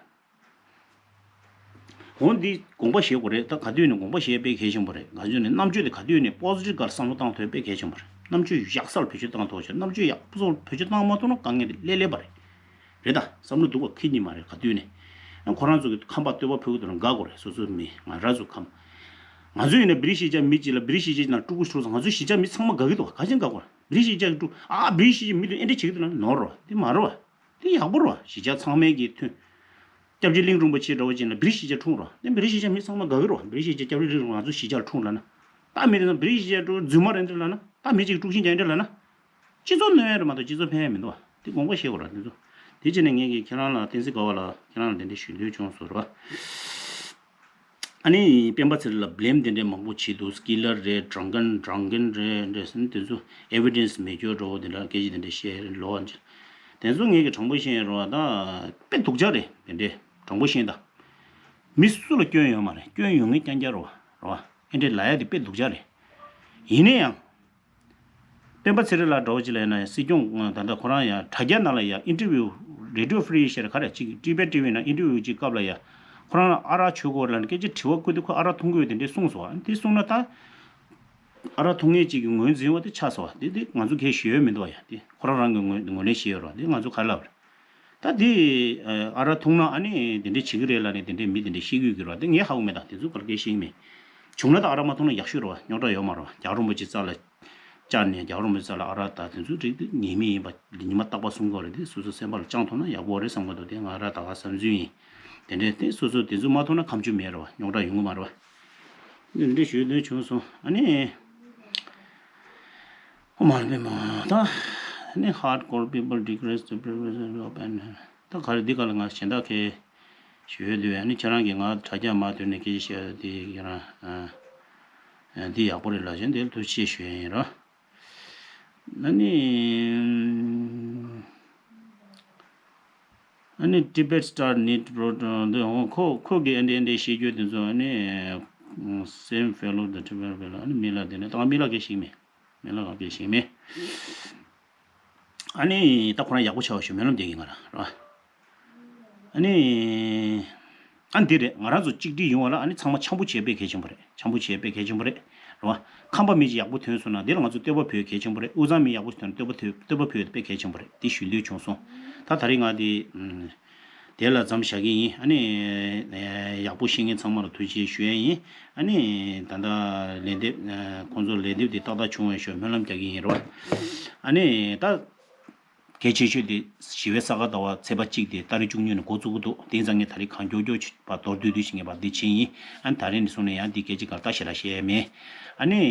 འོ་འདི་དགོངས་པ་བཞེས་དགོས་རེད། ད་ག་དུས་ནས་དགོངས་པ་བཞེས་དཔེ་གལ་ཆེན་པོ་རེད། ག་དུས་ནས་རྣམ་དཔྱོད་དེ་ག་དུས་ནས་པོ་སི་ཊིབ་སྒང་ལ་བསམ་བློ་བཏང་ཐུབ་དཔེ་གལ་ཆེན་པོ་རེད། རྣམ་དཔྱོད་ཡག་ས་ལ་བེད་སྤྱོད་བཏང་ཐུབ་ཆོག་རྣམ་དཔྱོད་ཡག་པོ་བེད་སྤྱོད་བཏང་མ་ཐུབ་ན་དཀའ་ངལ་དེ་སླེབས་སླེབས་པ་རེད། རེད་ད། བསམ་བློ་སྡུག་པ་ཁེལ་གྱི་མ་རེད་ག་དུས་ནས། ཨ་ཁོ་རང་ཚོ་གི་ཁམས་པ་བསྟོད་པ་ཕུལ་གི་འདུག་ན་དགའ་དགོས་རེད། སོ་སོ་མི་ང་རང་ཚོ་ཁམས། ང་ཚོ་ཡིན་ན་བི་རི་ཤི་ཅ་མི་གཅིག་ལ་བི་རི་ཤི་ཅ་ནང་ཕྲུ་གུ་ཤོར་ཙང་ང་ཚོ་གཞིས་ཆགས་མི་ཚང་མ་དགའ་གི་འདུག་ག་ཅན་དགའ་དགོས་རེད། བི་རི་ཤི་ཅ་གི་ཕྲུ་ཨ་བི་རི་ཤི་ཅ་མི་དེ་ཨེ་འདྲ་བྱེད་ཀྱི་འདུག་ན་ནོར་རོ། དེ་མ་རོ་བ། དེ་ཡག་པོ་རོ་བ། གཞིས་ཆགས་ཚང་མའི་གི་མཐུན། སྐྱབས་རྗེ་གླིང་རིན་པོ་ཆེ་འདྲ་བོ་ཅན་ལ་བི་རི་ཤི་ཅ་འཁྲུངས་རོ། དེ་བི་རི་ཤི་ཅ་མི་ཚང་མ་དགའ་གི་རོ་བ། བི་རི་ཤི་ཅ་སྐྱབས་རྗེ་གླིང་རིན་པོ་ང་ཚོ་གཞིས་ཆགས་ལ་འཁྲུངས་ལ་ན། ད་མི་དེ་ཚང་བི་རི་ཤི་ཅ་འཁྲུངས་རྫུན་མ་རེད་འདྲ་ལ་ན། ད་མི་གཅིག་དཀྲུག་ཤིང་རྒྱག་འདྲ་ལ་ན། སྤྱི་ཚོགས་གནོད་ཡ་རེད་མ་གཏོགས་སྤྱི་ཚོགས་ཕན་ཡ་མི་འདུག་བ། དེ་དགོངས་པ་བཞེས་དགོས་ར་དེ་ཚོ། དེ་བྱས་ནས་ངས་ཀྱིས་ཁྱེད་རང་ལ་བསྟན་འཛིན་དགའ་བ་ལ་ཁྱེད་རང་ལ་དེ་འདྲ་ཞུ་འདོད་བྱུང་སོང་ར། ཨ་ནི་སྤེན་པ་ཚེ་རིང་ལ་བི་ལེམ་དེ་འདྲའི་མང་པོ་བྱེད་འདུག་སི་ཀི་ལར་རེད། ཌྲང་ཀན་ཌྲང་ཀན་རེད་འདྲ་ཟེར་ནས་དེ་ཚོ་ཨེ་བི་ཌེན་སི་མེད་སྐྱོ་འདྲ་བོ་དེ་འདྲ་སྐད་ཆ་དེ་འདྲ་བཤད་རེད་ལོ། ཨ་ནི་དེ་ཚོ་ངས་ཀྱིས་དྲང་པོ་བཤད་ཡིན་རོགས་ད། དཔེ་སྡུག་ཅག་རེད་དེ་འདྲའི་དྲང་པོ་བཤད་ད། མི་སུ་ལ་སྐྱོན་ཡོད་མ་རེད། སྐྱོན་ཡོད་མཁན་རྐྱང་རྐྱང་རེད་བ། རེད་བ། ཨེ་འདྲའི་ལབ་ཡ་དེ་དཔེ་སྡུག་ཅག་རེད། ཡིན་ན་ཡང་། སྤེན་པ་ཚེ་རིང་ལགས་འདྲ་བོ་ཅིག་ལ་ཡིན་ན་སྲིད་སྐྱོང་ད་ལྟ་ཁོ་རང་ཡང་དྲ་རྒྱ་ནང་ལ་ཡང་ཨིན་ཊར་བིའུ་རེ་ཌི་ཡོ་ཧྥི་རི་ཞེས་ག་རེ་ཅིག་ཊི་བེཊ་ཊི་ཝི་ནང་ཨིན་ཊར་བིའུ་ཅིག་སྐབས་ལ་ཡང་ཁོ་རང་ལ་ཨ་རག་མཆོད་དགོས་ལབ་ནས་སྐད་ཆ་དྲི་བ་བཀོད་དུས་ཁོ་ཨ་རག་འཐུང་གི་ཡོད་དེ་འདྲས་གསུངས་སོང་བ། དེ་གསུངས་ན་ད་ཨ་རག་འཐུང་མཁན་ཅིག་གི་ངོས་འཛིན་བ་དེ་ཆགས་སོང་བ། དེ་དེ་ང་ཚོ་གལ་ཞུ་ཡོད་མི་འདུག་བ། ཡ་དེ་ཁོ་རང་རང་གི་ངོས་ངོས་ནས་བཤད་ཡོད་རོགས། དེ་ང་ཚོ་ག་ལབ་རེད། ད་དེ་ཨ་རག་འཐུང་ན་ཨ་ནི་དེ་འདྲས་བྱེད་ཀྱི་རེད་ལབ་ནས་དེ་འདྲས་མི་དེ་འདྲས་བཤད་ཀྱི་ཡོད་ཀྱི་རེད་བ། དེ་ངས་ཧ་གོ་མེད། ད་དེ་ཚོ་ག་ལ་སྐད་བཤད་ཀྱི་མེད། བྱུང་ན་ད་ཨ་རག་མ་འཐུང་ན་ཡག་ཤོས་རེད་བ། རྙོག་དྲ་ཡོད་མ་རེད་བ། རྒྱལ་བ་རིན་པོ་ཆེ་རྩ་ལ་བཅར་ནས་རྒྱལ་བ་རིན་པོ་ཆེ་རྩ་ལ་ཨ་རག་ད་དེ་ཚོ་རིགས་དེ་ཉེས་མེད་ཡིན་པ་ཉི་མ་རྟག་པར་གསུང་གི་རེད། དེ་སོ་སོ་སེམས་པ་ལ་བཅངས་ཐུབ་ན་ཡག་པོ་རེད་བསམ་གི་འདུག་དེ་ང་རང་ད་ག་བསམ་ཚུལ་ཡིན། དེ་འདྲས་དེ་སོ་སོ་དེ་ཚོ་མ་འཐུང་ན་ཁ་མཆུ་མེད་རེད་བ། རྙོག་དྲ་ཡོང་གི་མ་རེད་བ། དེ་འདྲས་ཞུ་འདོད་བྱུང་སོང་། ཨ་ནི། ཨོ་མ་ལ་པེ་མ་ད་ནི་hardcore people regress the previous open ད་ག་རེ་འདི་ག་ལ་ང་གཞན་དག་གི་ཞུ་ཡོད་དུས་ཨ་ནི་ཁྱེད་རང་གིས་ང་དྲ་རྒྱ་མ་ཐོན་ནས་སྐད་ཆ་བཤད་དེ་ཁྱེད་རང་འདི་ཡག་པོ་རེད་ལབ་བཞིན་དེ་ལ་ཐུགས་རྗེ་ཆེ་ཞུ་ཡ་ཡིན་རོ། ཨ་ནི་ཨ་ནི་Tibet Star Need Pro འདི་ཧོ་ཁོ་ཁོ་གི་ཨ་འདྲས་ཨ་འདྲས་བཤད་རྒྱུ་དེ་ཚོ་ཨ་ནི་same fellow the Tibet fellow ཨ་ནི་མི་ལ་དེ་ནས་ད་མི་ལ་གི་ཞིག་མེད། མི་ལ་གི་ཞིག་མེད། ཨ་ནི་ད་ཁོ་རང་ཡག་པོ་ཆགས་ཞུ་སྨོན་ལམ་རྒྱག་གི་ང་རང་ར། ཨ་ནི། ཨ་འདི་རེད། ང་རང་ཚོ་གཅིག་སྒྲིལ་ཡོང་བ་ལ་ཨ་ནི་ཚང་མ་འཆམ་པོ་བྱེད་དཔེ་གལ་ཆེན་པོ་རེད། འཆམ་པོ་བྱེད་དཔེ་གལ་ཆེན་པོ་རེད། རེད་བ། ཁམས་པ་མི་གཅིག་ཡག་པོ་ཐོན་སོང་ན་འདི་ལ་ང་ཚོ་བསྟོད་པ་ཕུལ་གལ་ཆེན་པོ་རེད། དབུས་གཙང་མི་ཡག་པོ་ཐོན་བསྟོད་པ་ཐོས་བསྟོད་པ་ཕུལ་དཔེ་གལ་ཆེན་པོ་རེད། འདི་ཞུ་འདོད་བྱུང་སོང་། ད་ད་རེས་ང་འདི། དེ་ལ་མཚམས་བཞག་གི་ཡིན། ཨ་ནི། ཡག་པོ་ཤེས་མཁན་ཚང་མ་ལ་ཐུགས་རྗེ་ཞུ་ཡ་ཡིན། ཨ་ནི། ད་ལྟ་ལན་འདེབས། ཁོང་ཚོ་ལན་འདེབས་འདི་ཏག་ཏག་བྱུང་བའི་ཞོར་སྨོན་ལམ་རྒྱག་གི་ཡིན་རོ། ཨ་ནི། ད། གལ་ཆེ་ཤོས་དེ་ཞི་བའི་ས་ག་ཟླ་བ་ཚེས་པ་གཅིག་དེ་ཏ་རིག་བཅུ་གཉིས་ནས་འགོ་བཙུགས་ཀྱི་འདུག་དེ་ཙང་ངས་ད་རེས་གང་མགྱོགས་མགྱོགས་བྱེད་པ་མདོར་བསྡུས་བསྡུས་ཤིག་ངས་པར་འདི་ཕྱིན་ཡིན། ཨ་ནི་ད་རེས་ནས་བཟུང་ནས་ཡང་འདི་སྐད་ཅིག་གར་ལྟ་ཞེ་དྲག་བཤད་ཡས་མེད། ཨ་ནི།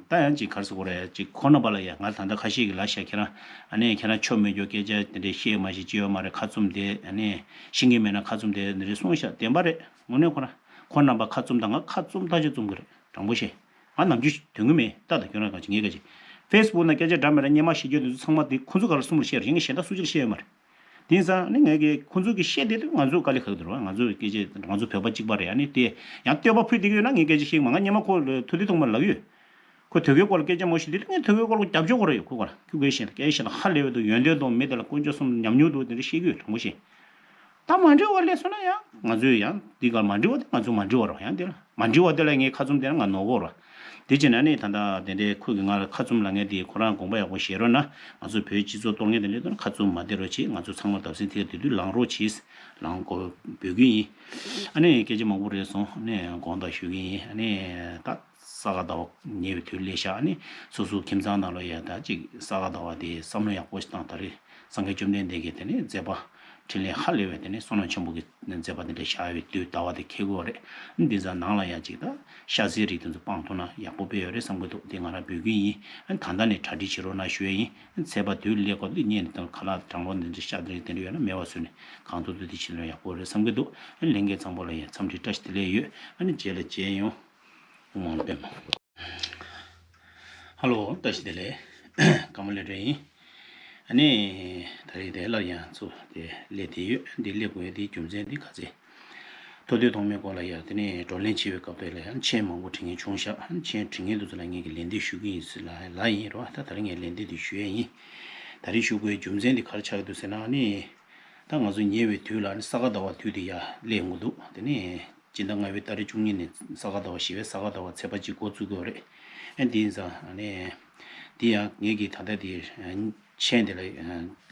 ད་ཡང་ཅིག་གར་ཟེར་དགོས་རེད། ཅིག་ཁོ་རྣམ་པ་ལ་ཡང་ང་ད་ལྟ་ཁ་ཤས་ཀྱིས་ལབ་ཤག་ཁྱེད་རང་། ཨ་ནི་ཁྱེད་རང་ཆོ་མེད་རྒྱུ་སྐད་ཆ་དེ་འདྲས་བཤད་མ་ཤེས་ཅི་ཡོད་མ་རེད། ཁ་བཙུམ་དེ་ཨ་ནི་ཤེས་ཀྱི་མེད་ན་ཁ་བཙུམ་དེ་འདི་འདྲས་གསུངས་ཤག་བདེན་པ་རེད། དངོས་གནས་ཁོ་རང་ཁོ་རྣམ་པ་ཁ་བཙུམ་དང་ང་ཁ་བཙུམ་ཐག་ཆོད་བཙུམ་གི་རེད། དྲང་པོ་བཤད། ང་ནམ་རྒྱུན་དོན་གི་མེད་ད་ད་ཁྱོད་རང་གང་ཅི་ངས་ག་ཅི། ཕེ་སི་བུག་ན་སྐད་ཆ་འདྲ་མི་འདྲ་སྙན་མ་བཤད་རྒྱུ་དེ་ཚོ་ཚང་མ་དེ་ཁོ་ཚོ་ག་ལ་གསུམ་ལ་བཤད་རེད། ངས་གཞན་དག་སུ་གཅིག་ལ་བཤད་ཡོད་མ་རེད། དེང་སང་ནི་ངས་ཀྱི་ཁོ་ཚོ་གི་བཤད་བསྡད་དུས་ང་ཚོ་དཀའ་ལས་ཁག་གི་འདུག་ར། ང་ཚོ་སྐད་ཆ་ང་ཚོ་བོད་པ་གཅིག་པ་རེད། ཨ་ནི་དེ་ཡང་བསྟོད་པ་ཕུལ་བསྡད་ཀྱི་ཡོད་ན་ངས་སྐད་ཆ་བཤད་མ། ང་སྔོན་མ་ཁོ་ལ་ཐུག་དུས་ཐོག་མར་ལབ་ཡོད། ཁོ་དོལ་རྒྱལ་སྐོར་ལ་སྐད་ཆ་མང་པོ་བཤད་དུས་ངས་དོལ་རྒྱལ་སྐོར་ལ་རྒྱབ་སྐྱོར་དགོས་རེད་ཡོད། ཁོ་ག་ལ་ཁྱོད་སྐད་ཆ་བཤད་ན་སྐད་ཆ་བཤད་ན་ཧ་ལས་པ་འདུག་ཡོན་ཏན་འདུག་མི་དེ་ལ་དཀོན་མཆོག་གསུམ་ཉམས་མྱོང་འདུག་དེ་འདྲ་བཤད་ཀྱི་ཡོད། དྲང་པོ་བཤད། ད་མ་འགྲིག་པ་སླེབས་སོང་ན་ཡང་ང་ཚོས་ཡང་འདི་གར་མ་འགྲིག་པ་དེ་ང་ཚོ་མ་འགྲིག་པ་རོགས་ཡང་དེ་ལ་མ་འགྲིག་པ་དེ་ལ་ངས་ཁ་བཙུམ་དེ་ལ་ང་ནོར་གོ་རོགས། དེ་བྱས་ན་ནི་ད་ལྟ་དེ་འདྲའི་ཁོ་གིས་ང་ལ་ཁ་བཙུམ་ལ་ངས་དེ་ཁོ་རང་དགོངས་པ་ཡག་པོ་བཞེས་རོགས་གནང་། ང་ཚོ་བོད་སྤྱི་ཚོགས་གཏོར་མཁན་དེ་འདྲའི་ཐོག་ནས་ཁ་བཙུམ་མ་བསྡད་རོགས་བྱེད། ང་ཚོ་ཚང་མ་བརྡབ་གསིག་ཐེག་དེ་དུས་ལངས་རོགས་བྱེད། ལངས་དགོས་འབོད་སྐུལ་ཡིན། ཨ་ནི་སྐད་ཆ་མང་པོ་རེད་སོང་ནས་དགོངས་དག་ཞུ་གི་ཡིན། ཨ་ནི་ད་ས་ག་ཟླ་བ་ཉེ་བའི་དུས་སླེབས་ཤག་ཨ་ནི་སོ་སོ་ཁྱིམ་ཚང་ནང་ལ་ཡ་ད་ཅིག་ས་ག་ཟླ་བ་དེ་བསམ་བློ་ཡག་པོ་ཞིག་བཏང་། ད་རེས་སངས་རྒྱས་བཅོམ་ལྡན་འདས་ཀྱིས་དེ་ནས་མཛད་པ་འཕྲིན་ལས་ཧ་ལས་པའི་དེ་ནས་བསོད་ནམས་ཆེན་པོ་གི་མཛད་པ་དེ་འདྲ་བཞག་པའི་དུས་ཟླ་བ་དེ་འཁེལ་དགོས་རེད། འདི་ཚོ་ནང་ལ་ཡང་ཅིག་ད་ཤ་ཟའི་རིགས་དེ་ཚོ་སྤང་ཐུབ་ན་ཡག་པོ་དཔེ་ཡོད་རེད་བསམ་གྱི་འདུག་དེ་ང་རང་འབོད་སྐུལ་ཡིན། ཨ་ནི་ད་ལྟ་ནས་གྲ་སྒྲིག་བྱེད་རོགས་གནང་ཞུ་ཡས་ཡིན། ཨ་ནི་ཚད་པ་དུས་སླེབས་སྐབས་ལ་གཉེན་དང་ཁ་ལག་གྲང་རློན་འདི་འདྲ་ཤ་དེ་འདྲ་ཡོད་ན་མེད་པ་བཟོས་ནས་གང་ཐུབ་ཐུབ་དེ་བྱེད་ན་ཡག་པོ་རེད་བསམ་གྱི་འདུག་ཨ་ནི་ལྷན་རྒྱས་ཚང་པོ་ལ་ཡང་འཚམས་འདྲི་བཀྲ་ཤིས་བདེ་ལེགས་ཡོད། ཨ་ནི་རྗེས་ལ་མཇལ་ཡོང་། ཐུགས་མང་པད་མ། ཧ་ལོ། བཀྲ་ཤིས་བདེ་ལེགས། ཀརྨ་ལེགས་གྲུབ་ཡིན། ཨ་ནི་ད་རེས་དེ་སླར་ཡང་ཚུར་དེ་སླེབས་བསྡད་ཡོད། འདི་སླེབས་དགོས་ཡ་དེའི་རྒྱུ་མཚན་འདི་ག་ཚེ། ཐུབ་བསྟན་ཐོགས་མེད་སྐོར་ལ་ཡ་དེ་ནས་བགྲོ་གླེང་བྱེད་པའི་སྐབས་དེ་ལ་ཡང་མཆན་མང་པོ་བྲིས་མཁན་བྱུང་ཤག་མཆན་བྲིས་མཁན་དེ་ཚོ་ལ་ངེད་ཀྱིས་ལན་འདེབས་ཞུ་གི་ཡིན་ཟེར་ལ་ལབ་ཡིན་རོ། ད་ད་རེས་ངས་ལན་འདེབས་དེ་ཞུ་ཡ་ཡིན། ད་རེས་ཞུ་དགོས་ཡའི་རྒྱུ་མཚན་དེ་ག་རེ་ཆགས་ཀྱི་འདུག་ཟེར་ན་ཨ་ནི། ད་ང་ཚོ་ཉེ་བའི་དུས་ལ་ཨ་ནི་ས་ག་ཟླ་བ་དུས་དེ་ཡ་སླེབས་འགོ་འདུག་དེ་ནས་སྤྱི་ཟླ་ལྔ་པའི་ཏ་རིག་བཅུ་གཉིས་ནས་ས་ག་ཟླ་བ་བཞི་པའི་ས་ག་ཟླ་བ་ཚེས་པ་གཅིག་འགོ་བཙུགས་དགོས་རེད། ཨ་འདི་ཡིན་ཙང་ཨ་ནི། འདི་ཡང་ངེད་ཀྱིས་ད་ལྟ་དེ་མཆན་དེ་ལ་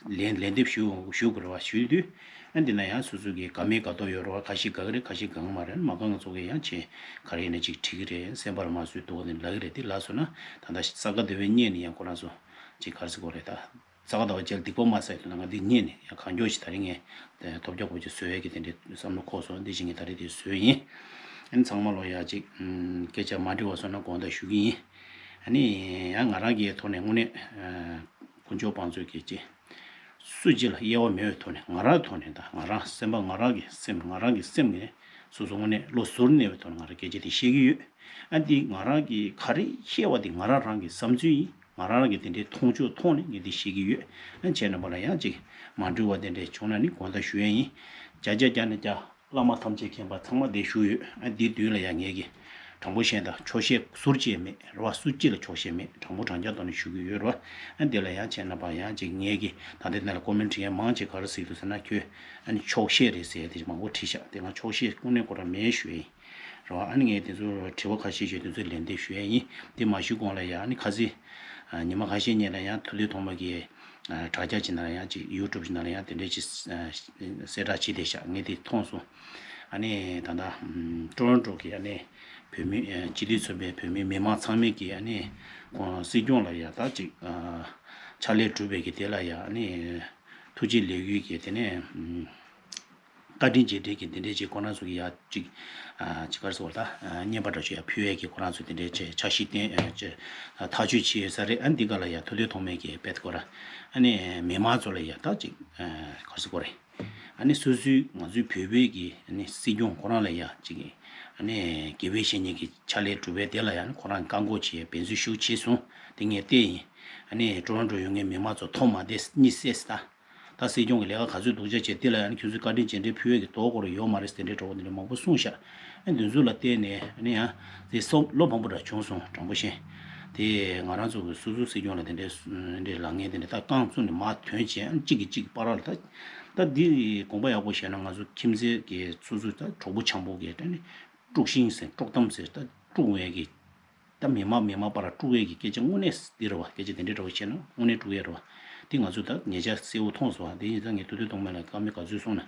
ལན་ལན་འདེབས་ཞུ་ཞུ་དགོས་རེད་བ་ཞུ་དུས། ཨ་འདི་ན་ཡང་སོ་སོ་གི་དགའ་མི་དགའ་ཏོག་ཡོད་རེད་བ། ཁ་ཤས་དགའ་གི་རེད། ཁ་ཤས་དགའ་གི་མ་རེད། མ་དགའ་ང་ཚོ་གིས་ཡང་ཆེ་ག་རེ་ཡིན་ན་ཅིག་བྲིས་གི་རེད། སེམས་པ་ལ་མ་བཟོད་སྡུག་ག་དེ་ལབ་གི་རེད། དེ་ལབ་སོང་ན་ད་ལྟ་ས་ག་ཟླ་བའི་སྔོན་ནས་ཡང་ཁོ་རང་ཚོ་ཅིག་ག་རེ་ཟེར་དགོས་རེད་ད། ས་ག་ཟླ་བ་རྗེས་ལ་སྡིག་པ་མ་བསགས་ཡོད་ན་ང་འདི་རྙེད་ནས་ཡང་གང་མགྱོགས་ཤིག་ད་རིང་ངས་ཐོབ་རྒྱག་དགོས་ཀྱི་བཟོ་ཡས་ཀྱི་དེ་འདྲའི་བསམ་བློ་འཁོར་སོང་། འདི་བཞིན་ངས་ད་རེས་དེ་བཟོས་ཡིན། ཨ་ནི་ཚང་མ་ལོ་ཡ་ཅིག་སྐད་ཆ་མ་འགྲིག་པ་སོང་ན་དགོངས་དག་ཞུ་གི་ཡིན། ཨ་ནི་ཡང་ང་རང་གི་ཐོག་ནས་དངོས་གནས་དཀོན་མཆོག་དཔང་མཛོད་ཀྱི་ཅིག་སུ་གཅིག་ལ་དབྱེ་བ་མེད་པའི་ཐོག་ནས་ང་རང་ཐོག་ནས་ད་ང་རང་སེམས་པ་ང་རང་གི་སེམས་ང་རང་གི་སེམས་ནས་སོ་སོ་དངོས་གནས་བློ་གཟུར་གནས་པའི་ཐོག་ནས་ང་རང་སྐད་ཆ་དེ་བཤད་ཀྱི་ཡོད། ཨ་འདི་ང་རང་གི་ག་རེ་བཤད་པ་དེ་ང་རང་རང་གི་བསམ་ཚུལ་ཡིན། ང་རང་གི་དེ་འདྲའི་མཐོང་ཕྱོགས་ཐོག་ནས་ངས་འདི་བཤད་ཀྱི་ཡོད། ཨ་ཁྱེད་རྣམ་པ་ལ་ཡང་ཅིག་མ་འགྲིག་པ་དེ་འདྲ་བྱུང་ན་ནི་དགོངས་དག་ཞུ་ཡས་ཡིན། བརྒྱ་ཆ་བརྒྱ་ནས་བརྒྱ་བླ་མ་ཐམས་ཅད་མཁྱེན་པ་ཚང་མ་འདིར་བཞུགས་ཡོད། ཨ་འདིའི་མདུན་ལ་ཡང་ངེད་ཀྱིས་དྲང་པོ་བཤད་ད་ཆོག་ཤེས་ཟུར་གཅིག་མེད་རེད་བ། སུ་གཅིག་ལ་ཆོག་ཤེས་མེད། དྲང་པོ་དྲང་རྐྱང་ཐོག་ནས་ཞུ་གི་ཡོད་རེད་བ། ཨ་འདི་ལ་ཡང་ཁྱེད་རྣམ་པ་ཡང་ཅིག་ངེད་ཀྱིས་ད་ལྟའི་ནང་ལ་ཀོ་མེན་ཊི་བྲིས་མཁན་མང་ཆེ་ག་རེ་ཟེར་གྱི་འདུག་ཟེར་ན་ཁྱོད་ཨ་ནི་ཆོག་ཤེས་རེད་ཟེར་དེ་མང་པོ་བྲིས་ཤག་དེ་ང་ཆོག་ཤེས་དངོས་གནས་ཁོ་རང་མེད་ཞུ་ཡས་ཡིན། རེད་བ། ཨ་ནི་ངས་དེ་ཚོ་དྲི་བ་ཁ་ཤས་ཤིག་དེ་ཚོ་ལན་འདེབས་ཞུ་ཡ་ཡིན། དེ་མ་ཞུས་གོང་ལ་ཡ་ཨ་ནི་ཁ་སང་ཉི་མ་ཁ་ཤས་སྔོན་ལ་ཡང་ཐུབ་བསྟན་ཐོགས་མེད་ཀྱིས་དྲ་རྒྱ་ཅིག་ནང་ལ་ཡང་ཅིག་ཡུ་ཊུབ་ཅིག་ནང་ལ་ཡང་དེ་འདྲའི་ཅིག་གསལ་བསྒྲགས་བྱས་བསྡད་ཤག་ངས་དེ་མཐོང་སོང་། ཨ་ནི་ད་ལྟ་ཊོ་རོན་ཊོ་གི་ཨ་ནི་བོད་མི་སྤྱི་འཐུས་ཚོགས་པའི་བོད་མི་མི་མང་ཚང་མས་ཀྱིས་ཨ་ནི་ཁོང་སྲིད་སྐྱོང་ལ་ཡ་ད་ཅིག་ཕྱག་ལས་གྲུབ་པའི་གི་དེ་ལ་ཡ་ཨ་ནི་ཐུགས་རྗེ་ལེགས་འབུལ་གྱི་དེ་ནས། བཀའ་དྲིན་རྗེས་དྲན་གྱི་འདི་འདྲའི་ཅིག་ཁོ་རང་ཚོ་གི་ཡ་ཅིག་ཨ་ཅིག་ག་རེ་ཟེར་བ་ད་ཨ་བརྙན་པར་འདྲ་ཅིག་ཡ་ཕུལ་ཡས་ཀྱི་ཁོ་རང་ཚོ་དེ་འདྲའི་ཅིག་འཆར་གཞི་བཏིང་ཨ་ཅིག་ཨ་ཐག་གཅོད་བྱས་ཡོད་ས་རེད། ཨ་འདི་ག་ལ་ཡ་ཐུབ་བསྟན་ཐོགས་མེད་ཀྱི་དཔེ་ཁོ་ར་ཨ་ནི་མི་མང་ཚོ་ལ་ཡ་ད་ཅིག་ཨ་ག་རེ་ཟེར་དགོས་རེད། ཨ་ནི་སོ་སོའི་ང་ཚོའི་བོད་པའི་གི་ཨ་ནི་སྲིད་སྐྱོང་ཁོ་རང་ལ་ཡ་ཅིག་ཨ་ནི་དགེ་བའི་བཤེས་གཉེན་གྱི་ཕྱག་ལས་གྲུབ་པའི་དེ་ལ་ཡ་ནི་ཁོ་རང་བཀག་འགོག་བྱས་འབད་བརྩོན་ཤུགས་ཆེ་སོང་། དེ་ངས་བལྟས་ཡིན། ཨ་ནི་ཊོ་རོན་ཊོ་ཡོད་མཁན་མི་མང་ཚོ་ཐོག་མ་དེ་གཉིད་སད་ད། ད་སྲིད་སྐྱོང་གི་ལས་ཀ་ག་ཚོད་སྡུག་ཅག་བྱས་དེ་ལ་ཡང་ཁྱོད་ཚོས་བཀའ་དྲིན་རྗེས་དྲན་ཕུལ་ཡས་ཀྱི་དོ་དགོས་རེ་ཡོད་མ་རེད་དེ་འདྲའི་གྲོགས་པོ་དེ་འདྲ་མང་པོ་གསུངས་ཤག་ཨ་འདི་ཚོ་ལ་བལྟས་ནས་ཨ་ནི་ཡང་དེ་སོ་བློ་ཕམ་པོ་འདྲ་བྱུང་སོང་། དྲང་པོ་བཤད། དེ་ང་རང་ཚོ་གི་སོ་སོ་སྲིད་སྐྱོང་ལ་དེ་འདྲའི་འདྲའི་ལབ་མཁན་དེ་འདྲ་ད་རྐང་བཙུགས་ནས་མར་ཐོན་བྱས་ཨ་གཅིག་གིས་གཅིག་གི་བར་ལ་ད་ད་འདི་དགོངས་པ་ཡག་པོ་བཞེས་ན་ང་ཚོ་ཁྱིམ་མཚེས་ཀྱི་སོ་སོ་ད་གྲོགས་པོ་འཆམ་པོ་གི་ད་ནི་དཀྲུག་ཤིང་ཟེར་དཀྲུག་གཏམ་ཟེར་ད་དཀྲུག་འོས་ཀྱི། ད་མི་མང་མི་མང་བར་དཀྲུག་ཡས་ཀྱི་སྐད་ཆ་དངོས་གནས་འདི་རེད་བ། སྐད་ཆ་དེ་འདྲའི་འདྲ་བོ་བཤད་ན་དངོས་གནས་དཀྲུག་ཡས་རེད་བ། འདི་ང་ཚོས་ད་ཉེ་ཆར་གསལ་བོ་མཐོང་སོང་བ། དེ་ཡིན་ཙང་ངས་ཐུབ་བསྟན་ཐོགས་མེད་ལ་བཀའ་མོལ་ག་ཚོད་གསུངས་ན་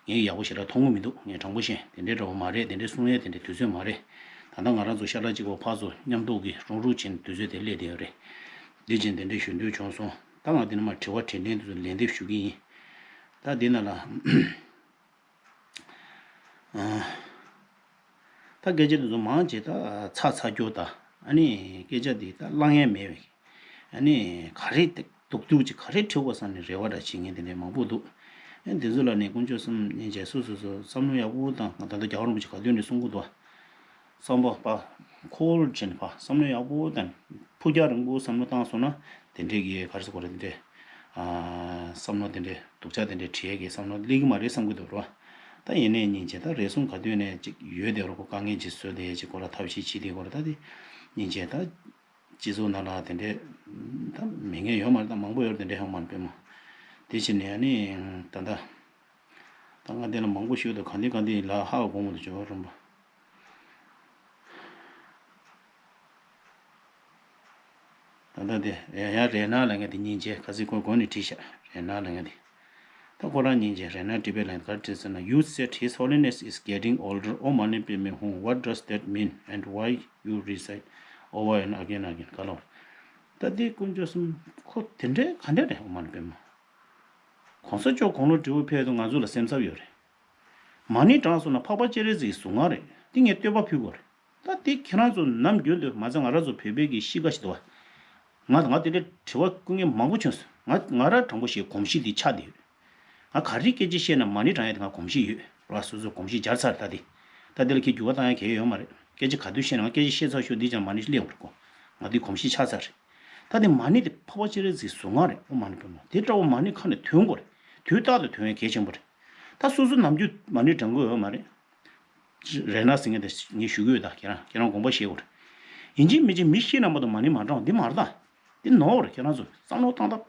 ངས་ཡག་པོ་ཞེ་དྲག་མཐོང་གི་མི་འདུག་ངས་དྲང་པོ་བཤད། དེ་འདྲའི་འདྲ་བོ་མ་རེད། དེ་འདྲའི་གསུང་ཡས་དེ་འདྲའི་དུས་ཚོད་མ་རེད། ད་ལྟ་ང་རང་ཚོ་ཤ་ཁྲག་གཅིག་པ་ཕར་ཚུར་མཉམ་འདུག་གི་རུག་རུག་བྱས་ནས་དུས་ཚོད་དེ་སླེབས་བསྡད་ཡོད་རེད། འདི་བྱས་དེ་འདྲའི་ཞུ་འདོད་བྱུང་སོང་། ད་ང་འདི་ནས་མར་དྲི་བ་དྲིས་ལན་དེ་ཚོ་ལན་འདེབས་ཞུ་གི་ཡིན། ད་འདི་ནང་ལ། ཨ། ད་སྐད་ཆ་དེ་ཚོ་མང་ཆེ་ད་ཚ་ཚ་སྐྱོ་ད། ཨ་ནི་སྐད་ཆ་དེ་ད་གླེང་ཡས་མེད་པའི། ཨ་ནི་ག་རེ་སྡུག་སྡུག་ཅིག་ག་རེ་དྲི་དགོས་བསམ་ནས་རེ་བ་འདྲ་བྱེད་མཁན་དེ་འདྲ་མང་པོ་འདུག་ཨ་དེ་ཚོ་ལ་ནི་དཀོན་མཆོག་གསུམ་མཉེས་བྱས་སོ་སོ་སོ་བསམ་བློ་ཡག་པོ་བཏང་། ང་ད་ལྟ་རྒྱལ་བ་རིན་པོ་ཆེ་ག་དུས་ནས་གསུང་གི་འདུག་བསམ་པ་ཕར་འཁོར་བྱས་ནས་ཕར་བསམ་བློ་ཡག་པོ་བཏང་། ཕུགས་རྒྱང་རིང་པོ་བསམ་བློ་བཏང་སོང་ན་དེ་འདྲའི་གི་ག་རེ་ཟེར་དགོས་རེད། དེ་འདྲའི་ཨ་བསམ་བློ་དེ་འདྲའི་སྡུག་ཅག་དེ་འདྲའི་དྲི་ཡས་ཀྱི་བསམ་བློ་སླེབས་ཀྱི་མ་རེད་བསམ་གྱི་འདུག་རོ། ད་ཡིན་ནའི་སྙིང་རྗེ་ད་རེ་ཟུང་ག་དུས་ནས་ཅིག་ཡོད་དེ་རོ། ཁོ་དཀའ་ངལ་ཅིག་བཟོས་དེ་ཅིག་ཁོ་ལ་ཐབས་ཤེས་བྱེད་དེ་ཁོ་ལ་ད་དེ་སྙིང་རྗེ་ད། སྤྱི་ཚོགས་ནང་ལ་དེ་འདྲའི་ད་མེད་མཁན་ཡོད་མ་རེད། ད་མང་པོ་ཡོད་རེད་དེ་འདྲའི་ཧ་མ་རེད་པས་མ། དེ་བྱས་ནས་ཨ་ནི་ད་ལྟ་ ད་ང་འདི་ལ་མང་པོ་ཞུ་འདུག་ག་འདི་ག་འདི་ལ་ཧ་གོ་མི་འདུག་ཇོ་བོ་རིན་པོ། ད་ལྟ་དེ་ཡང་ཡང་རེ་ན་ལབ་མཁན་དེ་སྙིང་རྗེ། ག་ཚོད་ཁོ་མགོ་ནས་བྲིས་ཤག་རེ་ན་ལབ་མཁན་དེ། ད་ཁོ་རང་སྙིང་རྗེ། རེ་ན་བྲིས་པའི་ལན་ག་རེ་བྲིས་ཟེར་ན། You said His Holiness is getting older. ཨོཾ་མ་ཎི་པདྨེ་ཧཱུྃ། What does that mean and why you recite over and again again? ག་ལོ། ད་དེ་དཀོན་མཆོག་གསུམ་ཁོ་དེ་འདྲའི་ག་འདྲ་རེད། ཨོཾ་མ་ཎི་པདྨེ། གོང་ས་མཆོག་དགུང་ལོ་བགྲེས་པོ་ཕེབས་དུས་ང་ཚོ་ལ་སེམས་འཚབ་ཡོད་རེད། མ་ཎི་བགྲངས་སོང་ན་འཕགས་པ་སྤྱན་རས་གཟིགས་གཟུངས་སྔགས་རེད། འདི་ངས་བསྟོད་པ་ཕུལ་དགོས་རེད། ད་འདི་ཁྱེད་རང་ཚོ་ནམ་རྒྱུན་དུ་མ་ཚད་ང་རང་ཚོ་བོད་པའི་གི་གཤིས་ཀ་ཞིག་འདུག་བ། ང་དང་ང་དེ་འདྲའི་དྲི་བ་བསྐུལ་མཁན་མང་པོ་བྱུང་སོང་། ང་ང་རང་དྲང་པོ་བཤད་གོམས་གཤིས་འདི་ཆགས་བསྡད་ཡོད། ང་ག་རེ་སྐད་ཆ་བཤད་ན་མ་ཎི་བགྲང་ཡ་དེ་ང་གོམས་གཤིས་ཡོད་རེད་བ། སོ་སོ་གོམས་གཤིས་སྦྱར་ཚར། ད་འདི་ད་འདི་ལ་ཁྱེད་འགྱུར་བ་བཏང་ཡ་གལ་ཡོད་མ་རེད། སྐད་ཆ་ག་དུས་བཤད་ན་ང་སྐད་ཆ་བཤད་ཚར་ཤོག་འདི་ཅང་མ་ཎི་སླེབས་ཡོང་རེད་གོ། ང་འདི་གོམས་གཤིས་ཆགས་ཚར་རེད། ད་འདི་མ་ཎི་དེ་འཕགས་པ་སྤྱན་རས་གཟིགས་གཟུངས་སྔགས་རེད། ཨོཾ་མ་ཎི་པདྨེ། དེ་འདྲ་བོ་མ་ཎི་ཁ་ནས་ཐོན་དགོས་རེད། དུས་རྟག་ཏུ་ཐོན་ཡ་གལ་ཆེན་པོ་རེད། ད་སོ་སོ་ནམ་རྒྱུན་མ་ཎི་བགྲང་གི་ཡོད་མ་རེད། རེ་ན་ཟེར་མཁན་དེ་ངས་ཞུ་གི་ཡོད། ད་ཁྱེད་རང་ཁྱེད་རང་དགོངས་པ་བཞེས་དགོས་རེད། ཡིན་གཅིག་མིན་གཅིག་མི་ཤི་ན་མ་གཏོགས་མ་ཎི་མ་བགྲང་འདི་མ་རེད་ད། འདི་ནོར་རེད། ཁྱེད་རང་ཚོ་བསམ་བློ་བཏང་སྟངས་